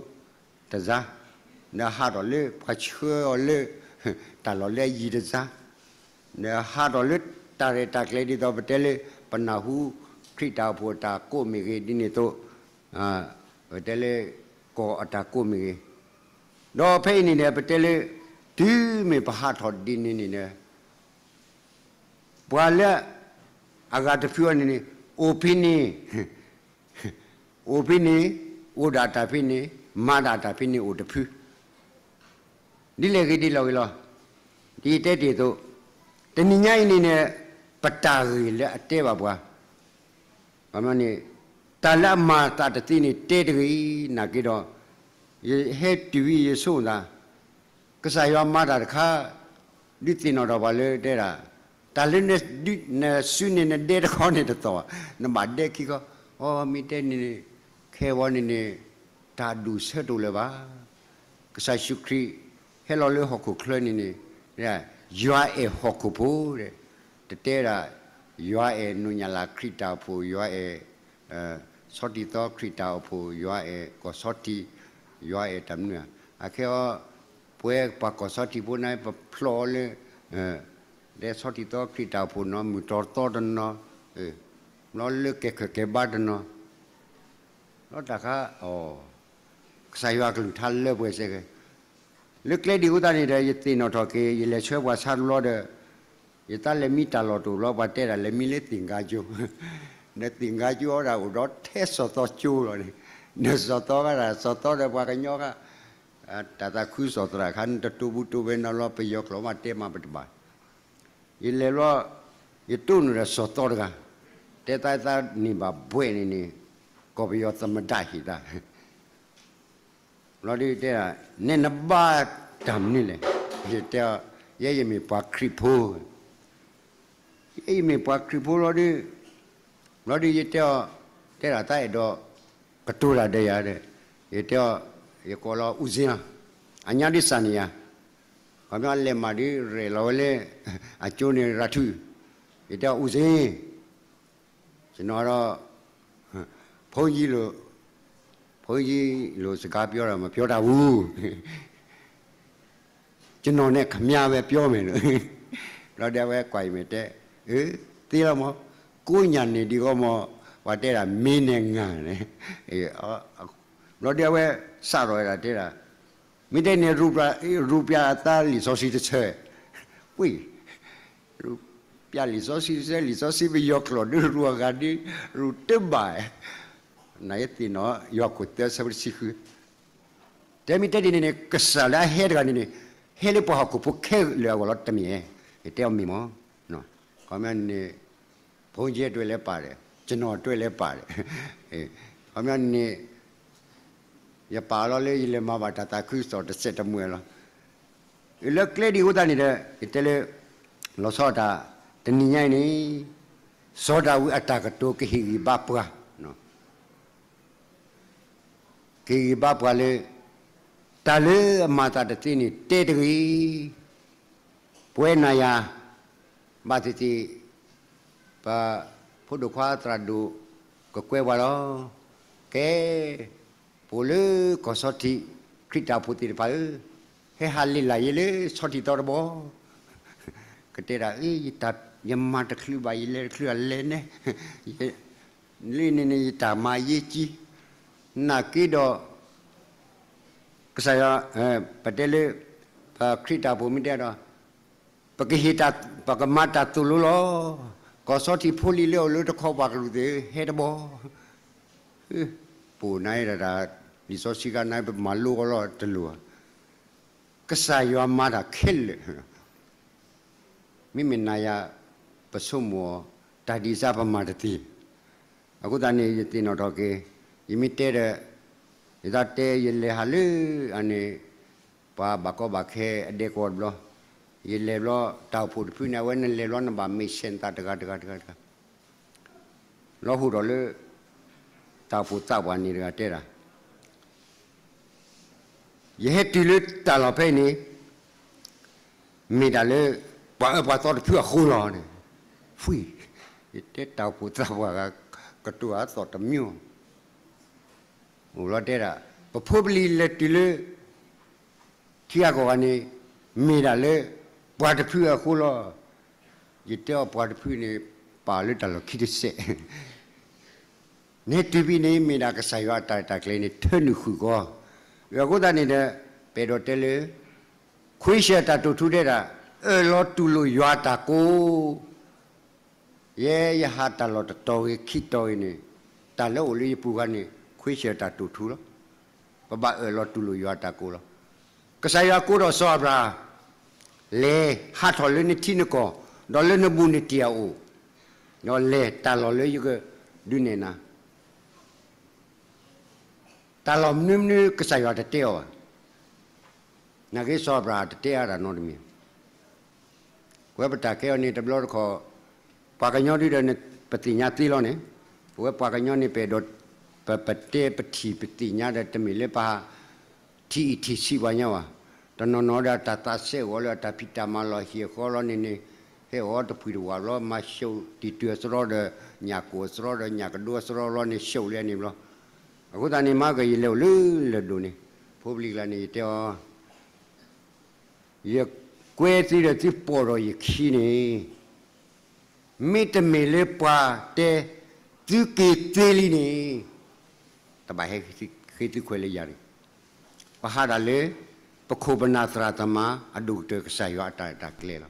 တစါ, ဒီးဟးထီၣ်လၢပှၤဆှၢအီၤလၢ တၢ်လီၢ်လၢအယံၤတစါ, ဒီးဟးထီၣ်လၢတၢ်ရဲၣ်တၢ်ကျဲၤဒ်သိးပတဲလၢ ပနၢ်ဟူခရံာ်တၢ်အိၣ်ဖှိၣ်တၢ်ကိးမ့ၢ်ဂ့ၤဒ်န့ၣ်အသိး ပတဲလၢ ကီၢ်အတၢ်ကိးမ့ၢ်ဂ့ၤ, ဒီးဖဲအံၤန့ၣ်ဒီး ပတဲလၢ တုၤမ့ၢ်ပဟးထီၣ်ဒ်န့ၣ်န့ၣ်ဒီး ပှၤလၢ အဂၤတဖုအံၤန့ၣ်န့ၣ် အိၣ်ဖဲန့ၣ် အိၣ်ဖဲန့ၣ် အိၣ်ဒၣ်တၢ်ဖဲန့ၣ် မၤဒၣ်တၢ်ဖဲန့ၣ်အိၣ်တဖု ဒ်လဲၣ်ဂ့ၤဒ်လဲၣ်ဂ့ၤလီၤ. ဒ်ယတဲတ့ၢ်အသိး တနံၤညါအံၤန့ၣ်န့ၣ် ပတၢ်ဂ့ၢ်လၢအတဲဘၣ်ပှၤ န့ၣ် တၢ်လၢအမၤသးတသ့န့ၣ် တဲတဂ့ၤ နာ်က့ဒီး ယဟဲတုၤဝံၤယဆိကမိၣ်သး ကစၢ်ယွၤမၤတၢ်တခါ ဒုးသ့ၣ်နီၣ်ထီၣ်ပှၤလၢတဲဒၣ် တၢ်လၢ နစုန့ၣ်နဒဲတခီန့ၣ်တသီၣ်ဘၣ် နဘၣ်ဒဲခံခီ, အမ့ၢ်တဲန့ၣ်န့ၣ် ခဲအံၤန့ၣ်န့ၣ် တၢ်ဒူၣ်ဆၢတအိၣ်လၢၤဘၣ်. ကစၢ်ယ့ၣ်ၡူးခရံာ် ဟဲလီၤလၢဟီၣ်ခိၣ်ချၢန့ၣ်န့ၣ် ယွၤအဲၣ်ဟီၣ်ခိၣ်ဖိ တတဲဒၣ် ယွၤအဲၣ်နူၣ်ညၣ်လၢ်ခရံာ်တၢ်အိၣ်ဖှိၣ် ယွၤအဲၣ် ဆီထံသီခရံာ်တၢ်အိၣ်ဖှိၣ် ယွၤအဲၣ်ကီၢ်ဆီထံ ယွၤအဲၣ်တၢ်မနုၤဧါ. အခဲအံၤ ပဝဲပှၤကီၢ်ဆီထံဖိန့ၣ် ပဖျီၣ်အီၤလၢ ဒဲဆီထံသီခရံာ်တၢ်အိၣ်ဖှိၣ်နီၤ မုၢ်တြီၢ်သီတနီၤ ဘျီလၢကဲၤခၢၣ်ကဲၤဘါတနီၤ ဒီးတၢ်ခါ ကစၢ်ယွၤအကလုၢ်ကထါလၢပှဲၤစ့ၢ်ကီး လၢကျဲဒ်အဃိသတးန့ၣ်ဒီး ယသ့ၣ်နီၣ်ထီၣ်က့ၤ ယလဲၤဆှၢပှၤဆါတဘျီဒီး ယသးလဲၤမံတၢ်လီၢ်တအိၣ်ဘျီ ပှၤတဲဒၣ်လဲၤမံလၢသ့ၣ်ဂါကၠိ ဒီးသ့ၣ်ဂါကၠိအီဒၣ်အိၣ်ဒီးထဲစီၤသီကၠိလီၤန့ၣ် ဒီးစီၤသီဝဲဒၣ် စီၤသီဒီးပှၤကညီခါ တၢ်သးခုကစီၣ်သရၣ်ခါ နတတိၢ်ဘူးတိၢ်ဝဲနီၤလီၤ ပယီၤကျိာ်မးတဲမးပတဘၣ် ယလဲၤဘျီ ယတိၢ်နီၣ်ဒီးစီၤသီတဂၤ တဲသးသးန့ၢ်ဘၣ်ဘှဲးန့ၣ်န့ၣ် ကီၢ်ပယီၤသမ္မတဟ့ၣ်သး ဘျီဒုးတဲဒၣ် နဲနဘါတၢ်မနုၤလဲၣ်, ယတဲအီၤ ယဲယမ့ၢ်ပှၤခရံာ်ဖိ, ယဲယမ့ၢ်ပှၤခရံာ်ဖိလီၤဒုး, ဘျီဒုးယတဲအီၤ တဲဒၣ်သးအဲၣ်ဒိး ကတိၤတၢ်ဒီးယၤဒီး, ယတဲအီၤ ယကိးလီၤအူစ့လီၤ, အညါဒုးစၢ်န့ၣ်ယၤ, ခီပညီလဲၤမးဒုး ရဲၣ်လီၤဝဲလၢ အကၠိန့ၣ်ရၤထု, ယတဲအီၤအူစ့ ကျွန်တော်တော့ ဘုန်းကြီးလို ဘုန်းကြီးလိုစကားပြောတာမပြောတတ်ဘူး ကျွန်တော်နဲ့ခင်ဗျားပဲပြောမယ်လို့ ဘျီဒုးအဝဲကွၢ်အံၤမဲာ်တဲ အၢ သ့လီၤမး ကိးညၣ်န့ၣ်ဒံးဂီၢ်မး ပှၤတဲဒၣ်မ့ၢ်နဲၣ်ငၣ်န့ၣ် ဘျီဒုးအဝဲစးထီၣ်ဝဲဒၣ်တဲဒၣ် မ့ၢ်တဲန့ၣ် ရူးပြ ရူးပြအသးလံာ်စီဆှံတဆၢ, ဝ့ၢ် ရူးပြလံာ်စီဆှံတဆၢ လံာ်စီဆှံပယီၤကျိာ်ဒုး ရူးအဂၤဒုး ရူးတဘၣ်, နယသ့ၣ်နီၣ် ယွၤခိၣ်သၢဆၢဖိတဆံဃု, တဲမ့ၢ်တဲဒ်န့ၣ်န့ၣ် ကစၢ်လၢအဟဲတဂၤန့ၣ်န့ၣ် ဟဲလၢပှၤဟီၣ်ခိၣ်ဖိခဲလၢာ်အဂီၢ်လီၤတမ့ၢ်ဧါ, ယတဲအီၤမ့ၢ်မး, ခီပညီန့ၣ် ဘုန်းကြီးအတွက်လည်းပါတယ်, ကျွန်တော်အတွက်လည်းပါတယ်, ခီပညီန့ၣ် ယပာ်လီၤလၢယလဲၤမၤဘၣ်တၢ်သးခုကစီၣ်တစဲးတမှဲၤလီၤ. လၢကျဲဒ်အဃိသတးန့ၣ်ဒီး ယတဲလၢ လီၤဆီအတၢ် တနံၤညါအံၤန့ၣ် စီၤဒၤဝံးအတၢ်ကတိၤကဟ့ၣ်ဂံၢ်ဘါပှၤ, ကဟ့ၣ်ဂံၢ်ဘါပှၤလၢ တၢ်လၢအမၤသးတသ့န့ၣ် တဲတဂ့ၤ ပဝဲနၤယၤ ဘၣ်သ့ၣ်သ့ၣ် ပဖိဒိၣ်ခွါသရၣ်ဒိၣ် ကကွဲးပှၤလီၤ. ကဲ ပအိၣ်လၢကီၢ်ဆီထံး ခရံာ်တၢ်အိၣ်ဖှိၣ်သ့ၣ်တဖၣ်ဧၢ, ဟဲဟးလ့ၣ်လၢ်ယဲလၢဆီထံးသီတဘီ, ကတဲဒၣ် အ့ ယမၤတချုးဘၣ် ယလဲၤတချုးအလဲၤနဲ လၢန့ၣ်န့ၣ် ယတၢ်မၤယ့ကံ, နာ်က့ဒီး ကစၢ်ယွၤ ပတဲလၢ ပခရံာ်တၢ်အိၣ်ဖှိၣ်မ့ၢ်တဲဒီး ပကဟ့ၣ်တၢ်, ပကမၤတၢ်သိၣ်လိလီၤ. ကီၢ်စီထံးဖိလံၤလၢအိၣ်လၢတခီပှၤကရူၢ်သ့ၣ် ဟဲတဘီ. ပအိၣ်နၤဒၣ်တၢ်, လံာ်စီဆှံခါနၤ ပမၤလိအီၤလီၤတလိၤဧါ. ကစၢ်ယွၤမၤတၢ်ခဲလၢာ်. မ့မ့ၢ်နၤယၤ ပဆိကမိၣ်အီၤ, တၢ်ဒ်စၢ်ပမၤတသ့. အဃိသတးန့ၣ် ယသ့ၣ်နီၣ်ထီၣ်က့ၤ, ယမ့ၢ်တဲဒီး, ယသးတဲယလဲၤဟးလၢ, အန့ၣ်, ပှၤဘၣ်ကီဘၣ်ခဲအဒဲကဝီၤတဘျီ, ယလဲၤဘျီတၢ်အိၣ်ဖှိၣ်တဖုန့ၣ် အဝဲနလဲၤဘျီနဘၣ်မ့ၢ်ဆဲးနသးတဂၤတဂၤတဂၤတဂၤ လီၤဟိၣ်ထီၣ်လၢ တၢ်အိၣ်ဖှိၣ်သးပှၢ်န့ၣ်တဂၤတဲဒၣ်, ယဟဲတုၤလၢတၢ်လီၢ်ဖဲအံၤန့ၣ် မ့ၢ်ဒၣ်လၢ ပှၤအၢပှၤသီတဖုအဃိလီၤန့ၣ်, ဖှံ, ယတဲတၢ်အိၣ်ဖှိၣ်သးပှၢ်ဂၤ ကတိၤအသီၣ်တမံၤ, အိၣ်လီၤတဲဒၣ်, ပဖိပလံၤလဲၤတုၤလၢ ထံဂၤကီၢ်ဂၤန့ၣ် မ့ၢ်ဒၣ်လၢ ပှၤတဖုအဃိလီၤ. ယတဲအီၤပှၤတဖုန့ၣ် ပာ်လၢတၢ်လီၢ်ခံတစဲး နဟဲတုၤဖဲန့ၣ် မ့ၢ်ဒၣ်ကစၢ်ယွၤအတၢ်ရဲၣ်တၢ်ကျဲၤန့ၣ် ထၢနုာ်ဃုာ်ကီ, အဃိသတးန့ၣ်ဒီး ပအဲၣ်ဒိးတဲလၢ ခွ့ဆၢၣ်တၢ်တိာ်ထူတဲဒၣ်, အၢၣ်လီၤတူၢ်လိာ်ယွၤအတၢ်ကိး, ယဲယဟးတၢ်လီၢ်တတီၤဂ့ၤခံတီၤဂ့ၤန့ၣ်, တၢ်လၢအိၣ်လၢယပူၤဂၤန့ၣ် ခွ့ဆၢၣ်တၢ်တိာ်ထူလီၤ. ပဘၣ်အၢၣ်လီၤတူၢ်လိာ်ယွၤအတၢ်ကိးလီၤ. ကစၢ်ယွၤကိးထီၣ်စီၤအၤဘြၤဟၣ် လဲၤဟးထီၣ်လၢနထံနကီၢ်, ဒီးလၢနဘူးနတံၢ်အအိၣ်, ဒီးလဲၤတၢ်လီၢ်လၢယကဒုးနဲၣ်နၤ, တၢ်လီၢ်မနုၤမနုၤကစၢ်ယွၤတတဲအီၤဘၣ်. နာ်က့စီၤအၤဘြၤဟၣ်တတဲအါတၢ်နီတမံၤ, ဝဲပတၢ်ကဲအီၤန့ၣ်တဘျီတခီၣ်, ပှၤကညီဒုဒီး ပသ့ၣ်ညါသ့လီၤန့ၣ်, ပဝဲပှၤကညီန့ၣ် ပအဲၣ်ဒိး ပတဲပထံၣ်ပသ့ၣ်ညါဒီးတမ့ၢ်လၢပဟး ထံၣ်အံၣ်ထံၣ်ဆံးပှၤညီဘၣ်. တနီၤနီၤဒီးတၢ်သးစဲအိၣ်လၢအတၢ်ဖံးတၢ်မၤလီၢ်ဟံၣ်အဃီလီၤန့ၣ်န့ၣ်, ဟဲအိၣ်တဖှံတဝၣ်ဘျီ မၤရှုံးတံၢ်တုၤအသရီဒီး ညၣ်ကိၢ်အသရီဒီး ညၣ်ကဒိအသရီလီၤန့ၣ် ရှုံးလံန့ၣ်ဘျီ. အဃိသတးန့ၣ် မၤကယလဲၤအိၣ်လၢလၢၢ်ဒိၣ်န့ၣ်, ဖိပလံၤကျါန့ၣ် ယတဲအီၤ ယကွဲသုဒီးသုပိာ်ထီၣ်ယခံန့ၣ်, မ့တမ့ၢ်လၢပှၤတဲ သုက့ၤသ့လံန့ၣ်, တဘၣ်ဟဲဃ့သုခွဲးလၢယၤန့ၣ်, ပဟးဒၣ်လၢ ပခိၣ်ပနၢ်သရၣ်သမါအဒိၣ်ကတၢၢ်ကစၢ်ယွၤအတၢ်ရဲၣ်တၢ်ကျဲၤလီၤ.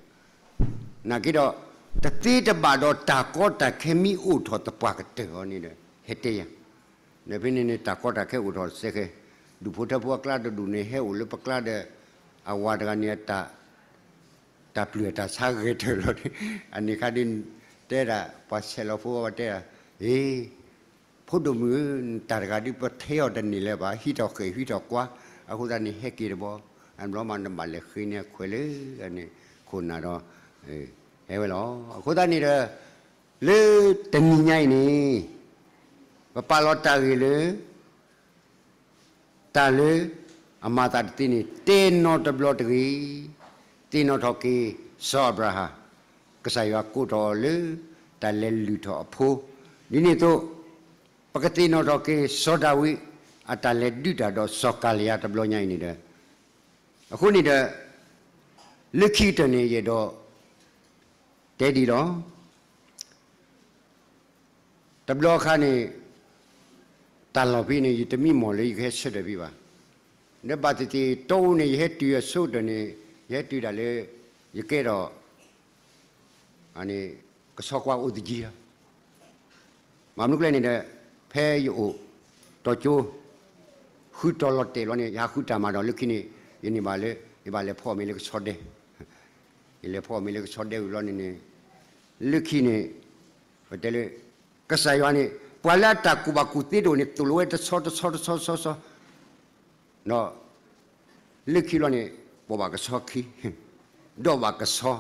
နာ်က့ဒီး တသ့တဘၣ်ဒီးတၢ်ကီတၢ်ခဲမ့ၢ်အိၣ်ထီၣ်သပှၢ်ကတၢၢ်အီၤန့ၣ်ဒီး ဟဲတဲယၤ, ဒီးဖဲန့ၣ်န့ၣ် တၢ်ကီတၢ်ခဲအိၣ်ထီၣ်စဲဃဲ, ဒူၣ်ဖိထၢဖိအကျါတဒူၣ်န့ၣ် ဟဲအိၣ်လၢပကျါဒီး အဝၤတဂၤန့ၣ် တၢ်ပျုၢ်အတၢ်ဆါဂဲၤထၢၣ်လီၤ. အန့ၣ်ခါဒ် တဲဒၣ် ပှၤဆဲးလီၤဖိဝဲတဲဒၣ်, အ့, ဖိဒိၣ်မုၣ်ဧၢ, နတၢ်တဂၤဒ်ပထဲအီၤတန့ၢ်လၢၤဘၣ်, ဟံးထီၣ်ဃဲၣ်ဟံးထီၣ်ကွါ, အဃိသတးန့ၣ် ဟဲက့ၤတဘျီ, အဘျီမးနဘၣ်လဲၤဃ့န့ၢ်အခွဲးလၢ ခိၣ်နၢ်ဒီး ဟဲဝဲလီၤ. အဃိသတးန့ၣ်ဒီး လၢတနံၤညါအံၤန့ၣ် ပပာ်လီၤတၢ်ဂ့ၢ်လၢ တၢ်လၢအမၤသးတသ့န့ၣ် တဲနီတဘျီတဂ့ၤ, သ့ၣ်နီၣ်ထီၣ်က့ၤ စီၤအၤဘြၤဟၣ်, ကစၢ်ယွၤကိးထီၣ်အီၤလၢ တၢ်လဲၤလုၢ်ထီၣ်အဖိ, ဒ်န့ၣ်အသိး ပကသ့ၣ်နီၣ်ထီၣ်က့ၤ စီၤဒၤဝံး အတၢ်လဲၤဒုးတၢ်ဒီးစီၤကၤလံယါတဘျီညါအံၤန့ၣ်ဒီး, အဃိန့ၣ်ဒီး လၢခံကတၢၢ်န့ၣ် ယအဲၣ်ဒိး တဲဒ်လီၤ. တဘျီအခါန့ၣ် တၢ်လီၢ်ဖဲန့ၣ် ယတမံမီၢ်လၢယကဟဲဆၢထၢၣ်ဖဲဘၣ်. ဒီးဘၣ်သ့ၣ်သ့ၣ်တီအူန့ၣ် ယဟဲတုၤအဆိကတၢၢ်န့ၣ် ယဟဲတုၤဒၣ်လၢ ယကဲထီၣ် ကဆီကွၢ်အိၣ်သယံၤလီၤ. ဘၣ်မနုၤကျဲန့ၣ်ဒီး ဖဲယအိၣ်တီၤကၠိ ဃုတီၤလီၤတဲာ်ဘျီန့ၣ် ယဟးဃုတၢ်မၤဒီးလၢခံန့ၣ် ယန့ၢ်ဘၣ်လၢ ယဘၣ်လဲၤဖီအီၣ်မ့ၤလၢကဆီဒဲ ယလဲၤဖီအီၣ်မ့ၤလၢကဆီဒဲဝံၤဘျီန့ၣ်န့ၣ် လၢခံန့ၣ် ပတဲလၢ ကစၢ်ယွၤန့ၣ် ပှၤလၢအတၢ်ကူၣ်ဘၣ်ကူၣ်သ့တအိၣ်န့ၣ် သိၣ်လိဝဲတဆီတဆီတဆီတဆီဆီ ဒီး လၢခံဘျီန့ၣ် ပိာ်ဘၣ်ကဆီခံ ဒီးဘၣ်ကဆီ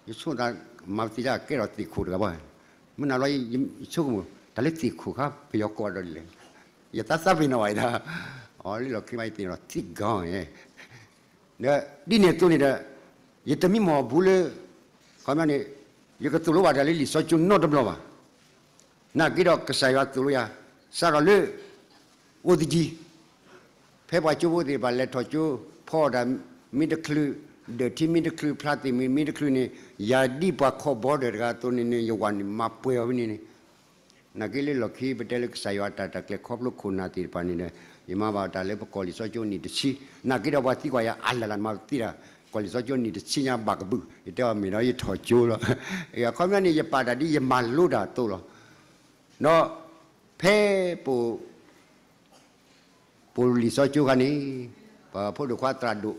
ယဆိကမိၣ်သး မၤပသံတၢ်ကဲထီၣ်သ့ၣ်ခိၣ်တဂၤဘၣ်. မုၢ်နၤဘျီ ယဆိကမိၣ် တၢ်လၢသ့ၣ်ခိၣ်ခါ ပယီၤကိးဒ်လဲၣ် ယသးသးပ့ၤနီၣ်ဘၣ်အံၤဒၣ် အီၤလၢလီၢ်ခံဘၣ်ယသ့ၣ်နီၣ်ထီၣ်သံကီၢ် ဒီးဒ်န့ၣ်အသိးန့ၣ်ဒီး ယတမံမီၢ်ဘူးလၢ ခီပညီန့ၣ် ယကသိၣ်လိဘၣ်တၢ်လၢလံာ်စီဆှံကၠိနီတဘျီဘၣ်. နာ်က့ဒီးကစၢ်ယွၤသိၣ်လိယၤ စးထီၣ်လၢ အိၣ်သယံၤ ဖဲပှၤကၠိဖိသ့ၣ်တဖၣ်လဲၤထီၣ်ကၠိ ဖီအီၣ်တၢ်မ့ၢ်တချုး ဒၢးထံမ့ၢ်တချုး ဖျါသ့ၣ်မ့ၢ်မ့ၢ်တချုးန့ၣ် ယၤဒ်ပှၤခီၣ်ဘီဒၢးတဂၤအသိးန့ၣ်န့ၣ် ယဝၤန့ၣ်မၤပှဲၤအီၤဖဲန့ၣ်န့ၣ် နာ်က့လၢလီၢ်ခံပတဲလၢကစၢ်ယွၤအတၢ်ရဲၣ်တၢ်ကျဲၤခီဖျိခိၣ်နၢ်သ့ၣ်တဖၣ်န့ၣ်ဒီး ယမၤဘၣ်တၢ်လၢပကီၢ်လံာ်စီဆှံကၠိနံၣ်တဆံ နာ်က့ဒီးပှၤသံကွၢ်ယၤအါလၢ်လၢ်မၤသံတၢ် ကွၢ်လံာ်စီဆှံကၠိန့ၣ်တဆံညါဘၣ်ကဘုၣ်, ယတဲအီၤမ့ၢ်ဒီးယထီၣ်ကၠိလီၤ. အခီပညီန့ၣ် ယပာ်တၢ်ဒ်ယမၤလိတၢ်အသိးလီၤ. ဒီးဖဲပ ပလံာ်စီဆှံကၠိခါန့ၣ်, ပဖိဒိၣ်ခွါသရၣ်ဒိၣ်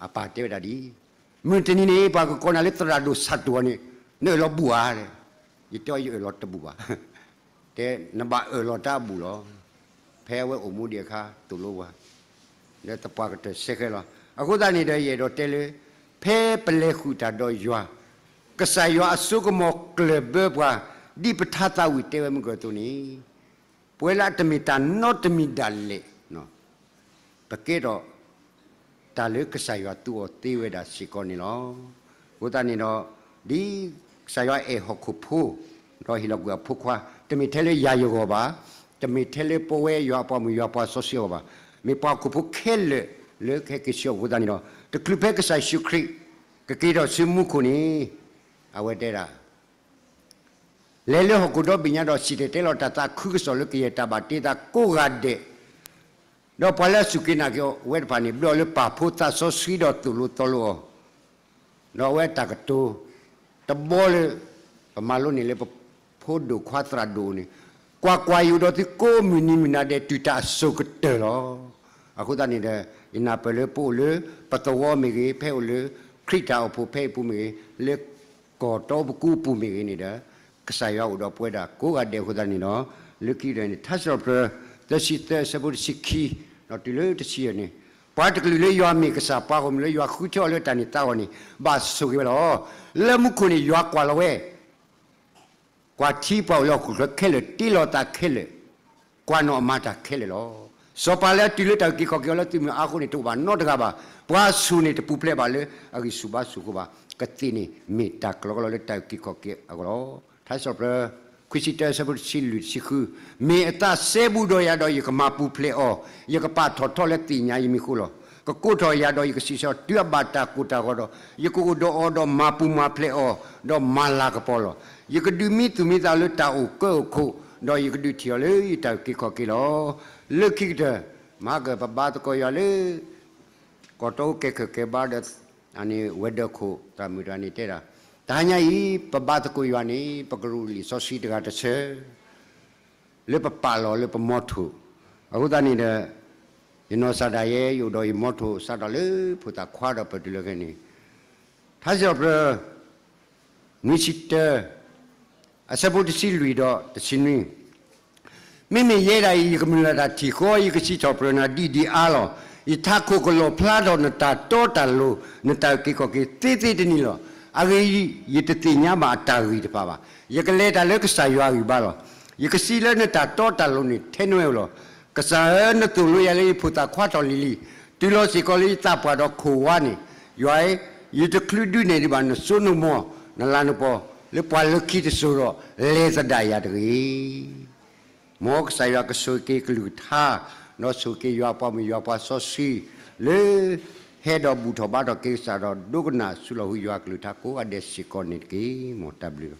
အပၢ်တဲဝဲဒၣ်ဒ်အံၤ, မုၢ်တနံၤန့ၣ် ပှၤကကိးနၤလၢသရၣ်ဒိၣ်ဆၣ်တိၢ်န့ၣ်, နအၢၣ်လီၤဘူၣ်ဧါ. ယတဲအီၤယအၢၣ်လီၤတဘူၣ်ဘၣ်. တဲနဘၣ်အၢၣ်လီၤတၢ်အဘူၣ်လီၤ. ဖဲအဝဲအိၣ်မူဒံးအခါသိၣ်လိပှၤ လၢသပှၢ်ကတၢၢ်ဆဲဃဲလီၤ. အဃိသတးန့ၣ်ဒီး ယအဲၣ်ဒိးတဲလၢ ဖဲပလဲၤဃုာ်တၢ်ဒီးယွၤ, ကစၢ်ယွၤအစိကမီၤကျၢၢ်ဘၢပှၤ, ဒ်ပထါသးဝံၣ်တဲဝဲမုၢ်ကၢၢ်အသိးန့ၣ်, ပဝဲလၢအတမ့ၢ်တၢ်နီတမံၤဒၣ်လဲာ် ပကဲထီၣ် တၢ်လၢကစၢ်ယွၤသူအီၤသ့ဝဲဒၣ်စ့ၢ်ကီးန့ၣ်လီၤ. အဃိသတးန့ၣ်ဒီး, ဒ်ကစၢ်ယွၤအဲၣ်ဟီၣ်ခိၣ်ဖိ, ဒီးဟ့ၣ်လီၤကွံာ်အဖိခွါ, တမ့ၢ်ထဲလၢယၤယဂီၢ်ဘၣ်, တမ့ၢ်ထဲလၢပဝဲယွၤအပှၤမုၣ်ယွၤပှၤစီဆှံအဂီၢ်ဘၣ်, မ့ၢ်ပှၤဟီၣ်ခိၣ်ဖိခဲလၢာ်လၢကဟဲက့ၤဆူအီၤအဃိသတးန့ၣ်ဒီး, တချုးဖဲကစၢ်ယ့ၣ်ၡူးခရံာ် ကက့ၤထီၣ်ဆူမူခိၣ်န့ၣ်, အဝဲတဲဒၣ် လဲၤလၢဟီၣ်ခိၣ်ဒီဘ့ၣ်ညါဒီး စံၣ်တဲၤတဲလီၤတၢ်သးခုကစီၣ်လၢကယဲၢ်တၢ်ဘၣ်တ့သးကိးဂၤဒဲး, ဒီးပှၤလၢအစူၢ်က့ၤနာ်က့ၤအီၤဝဲတဖၣ်န့ၣ် ဘျၢအီၤလၢပာ်ဖိသးစီဆှံဒီးသိၣ်လိသီလိအီၤ, ဒီးအဝဲတၢ်ကတိၤ တဘီလၢ ပမၤလိန့ၣ်လၢပဖိဒိၣ်ခွါသရၣ်ဒိၣ်န့ၣ်, ကွၢ်ကွၢ်, ယအိၣ်ဒီးသုကိးမုၢ်နံၤမုၢ်နၤဒဲးတုၤတၢ်အစိၤကတၢၢ်လီၤ. အဃိသတးန့ၣ်ဒီး, ယနၢ်ပၢၢ်လၢပအိၣ်လၢပသဝီမ့ၢ်ဂ့ၤ, ဖဲအိၣ်လၢခရံာ်တၢ်အိၣ်ဖှိၣ်ဖဲအံၤအပူၤမ့ၢ်ဂ့ၤ, လၢကီၢ်တီပကူအပူၤမ့ၢ်ဂ့ၤန့ၣ်ဒီး, ကစၢ်ယွၤအိၣ်ဒီးပဝဲဒၣ်ကိးဂၤဒဲးအဃိသတးန့ၣ်ဒီး, လၢခံကတၢၢ်န့ၣ် ထါစံးထီၣ်ပတြၢၤ သၢဆံသၢ အဆၢဖိတဆံခံ ဒီးတုၤလၢတဆံယဲၢ်န့ၣ်, ပှၤတကလုာ်လၢယွၤမ့ၢ်ကစၢ်, ပှၤဂီၢ်မုၢ်လၢယွၤဃုထၢအီၤလၢတၢ်န့ၢ်သါအဂီၢ်န့ၣ်, ဘၣ်ဆိၣ်ဂ့ၤဝဲလီၤ. လၢမူခိၣ်န့ၣ်ယွၤကွၢ်လီၤဝဲ ကွၢ်ထံပှၤအိၣ်လၢဟီၣ်ခိၣ်ချၢခဲလၢာ်, တ့လီၤသးခဲလၢာ်, ကွၢ်နီၣ်အမၤတၢ်ခဲလၢာ်လီၤ. စီၤပၤလၢအတုၤလၢတၢ်အုၣ်က့ၤခီၣ်က့ၤအီၤလၢသုးမုၢ်အါအဃိန့ၣ် တအိၣ်ဘၣ်နီတဂၤဘၣ်. ပှၤဆူၣ်န့ၣ်တပူၤဖျဲးဘၣ်လၢအဂံၢ်ဆူၣ်ဘါဆူၣ်အဃိဘၣ်. ကသ့ၣ်န့ၣ်မ့ၢ်တၢ်ကလီကလီလၢတၢ်အုၣ်က့ၤခီၣ်က့ၤအဂီၢ်လီၤ. ထါစံးထီၣ်ပတြၢၤ ခွံဆံတၢ အဆၢဖိတဆံလွံၢ်တဆံဃု, မ့ၢ်အသးစဲဘူးဒီးယၤဒီးယကမၤပူၤဖျဲးအီၤ, ယကပာ်ထီၣ်ထီလၢသ့ၣ်ညါယမံၤဃိလီၤ. ကကိးထီၣ်ယၤဒီးယကစံးဆၢအီၤတုၤအဘၣ်တၢ်ကိၢ်တၢ်ဂီၤဒီး, ယကအိၣ်ဒီးအီၤဒီးမၤပူၤမၤဖျဲးအီၤ, ဒီးမၤလၤကပီၤလီၤ. ယကဒုးမံသူၣ်မံသးလၢတၢ်အိၣ်ကၢအိၣ်ခိၣ်, ဒီးယကဒုးထံၣ်အီၤလၢယတၢ်အုၣ်က့ၤခီၣ်က့ၤလီၤ. လၢခံကတၢၢ်, မဟါကပဘါသကိးယွၤလၢ ကီၢ်တီအိၣ်ကဲခၢၣ်ကဲဘါဒီး, အန့ၣ်ဝဲၤဒၢးခိၣ်သရၣ်မုၣ်တဂၤန့ၣ်တဲဒၣ်, တဟါညါအံၤ ပဘါသကိးယွၤန့ၣ် ပကရူၢ်လံာ်စီဆှံတဂၤတဆၢ လၢပပာ်လီၤလၢပမီထိၣ်, အဃိသတးန့ၣ်ဒီး, ယနီၢ်စၢ်ဒၣ်ယဲ ယအိၣ်ဒီးယမီထိၣ် စးထီၣ်လၢဖိသၣ်ခွါဒီးပတုၤလၢခဲအံၤန့ၣ်, ထါစံးထီၣ်ပတြၢၤ နွံဆံတၢ အဆၢဖိတဆံလွံၢ်ဒီးတဆံနွံ, မ့မ့ၢ်ယဲဒၣ်အံၤ ယကမုၢ်လၢ်တၢ်ထံၣ်ဃီ ယကစံးထီၣ်ပတြၢၤနၤဒ်ဒ်အါလီၤ. ယထးခိၣ်ကလီၣ်ဖျါထီၣ်နတၢ်တီတၢ်လိၤ, နတၢ်အုၣ်က့ၤခီၣ်က့ၤသ့သ့တနံၤလီၤ. အဂ့ၢ် ယတသ့ၣ်ညါဘၣ်အတၢ်ဂံၢ်တဖၣ်ဘၣ်. ယကလဲၤတၢ်လၢကစၢ်ယွၤအဂံၢ်ဘါလီၤ. ယကစံးလၢနတၢ်တီတၢ်လိၤန့ၣ်ထဲနဝဲဧိၤလီၤ. ကစၢ်ဧၢ, နသိၣ်လိယၤလၢယဖိသၣ်ခွါထီၣ်လံၤလံၤ, တုၤလီၤစ့ၢ်ကီးလၢယသးပှၢ်ဒီးခိၣ်ဝါန့ၣ်, ယွၤဧၢ, ယတချုးဒုးနဲၣ်ဒံးဘၣ်နစိနမိၢ်, နလၤနပီၢ်, လၢပှၤလၢခံတစိၤဒီး လဲၤသဒၣ်ယၤတဂ့ၤ. မ်ကစၢ်ယွၤကဆိၣ်ဂ့ၤက့ၤကလုၢ်ကထါ, ဒီးဆိၣ်ဂ့ၤက့ၤယွၤပှၤမုၣ်ယွၤပှၤစီဆှံ, လၢ ဟဲဒီးဘူၣ်ထီၣ်ဘါထီၣ်က့ၤကစၢ်ဒီး ဒိကနၣ်ဆူလီၤဟူယွၤကလုၢ်ကထါကိးဂၤဒဲးစ့ၢ်ကီးန့ၣ်တက့ၢ်. မ်တၢ်ဘျုးလီၤ.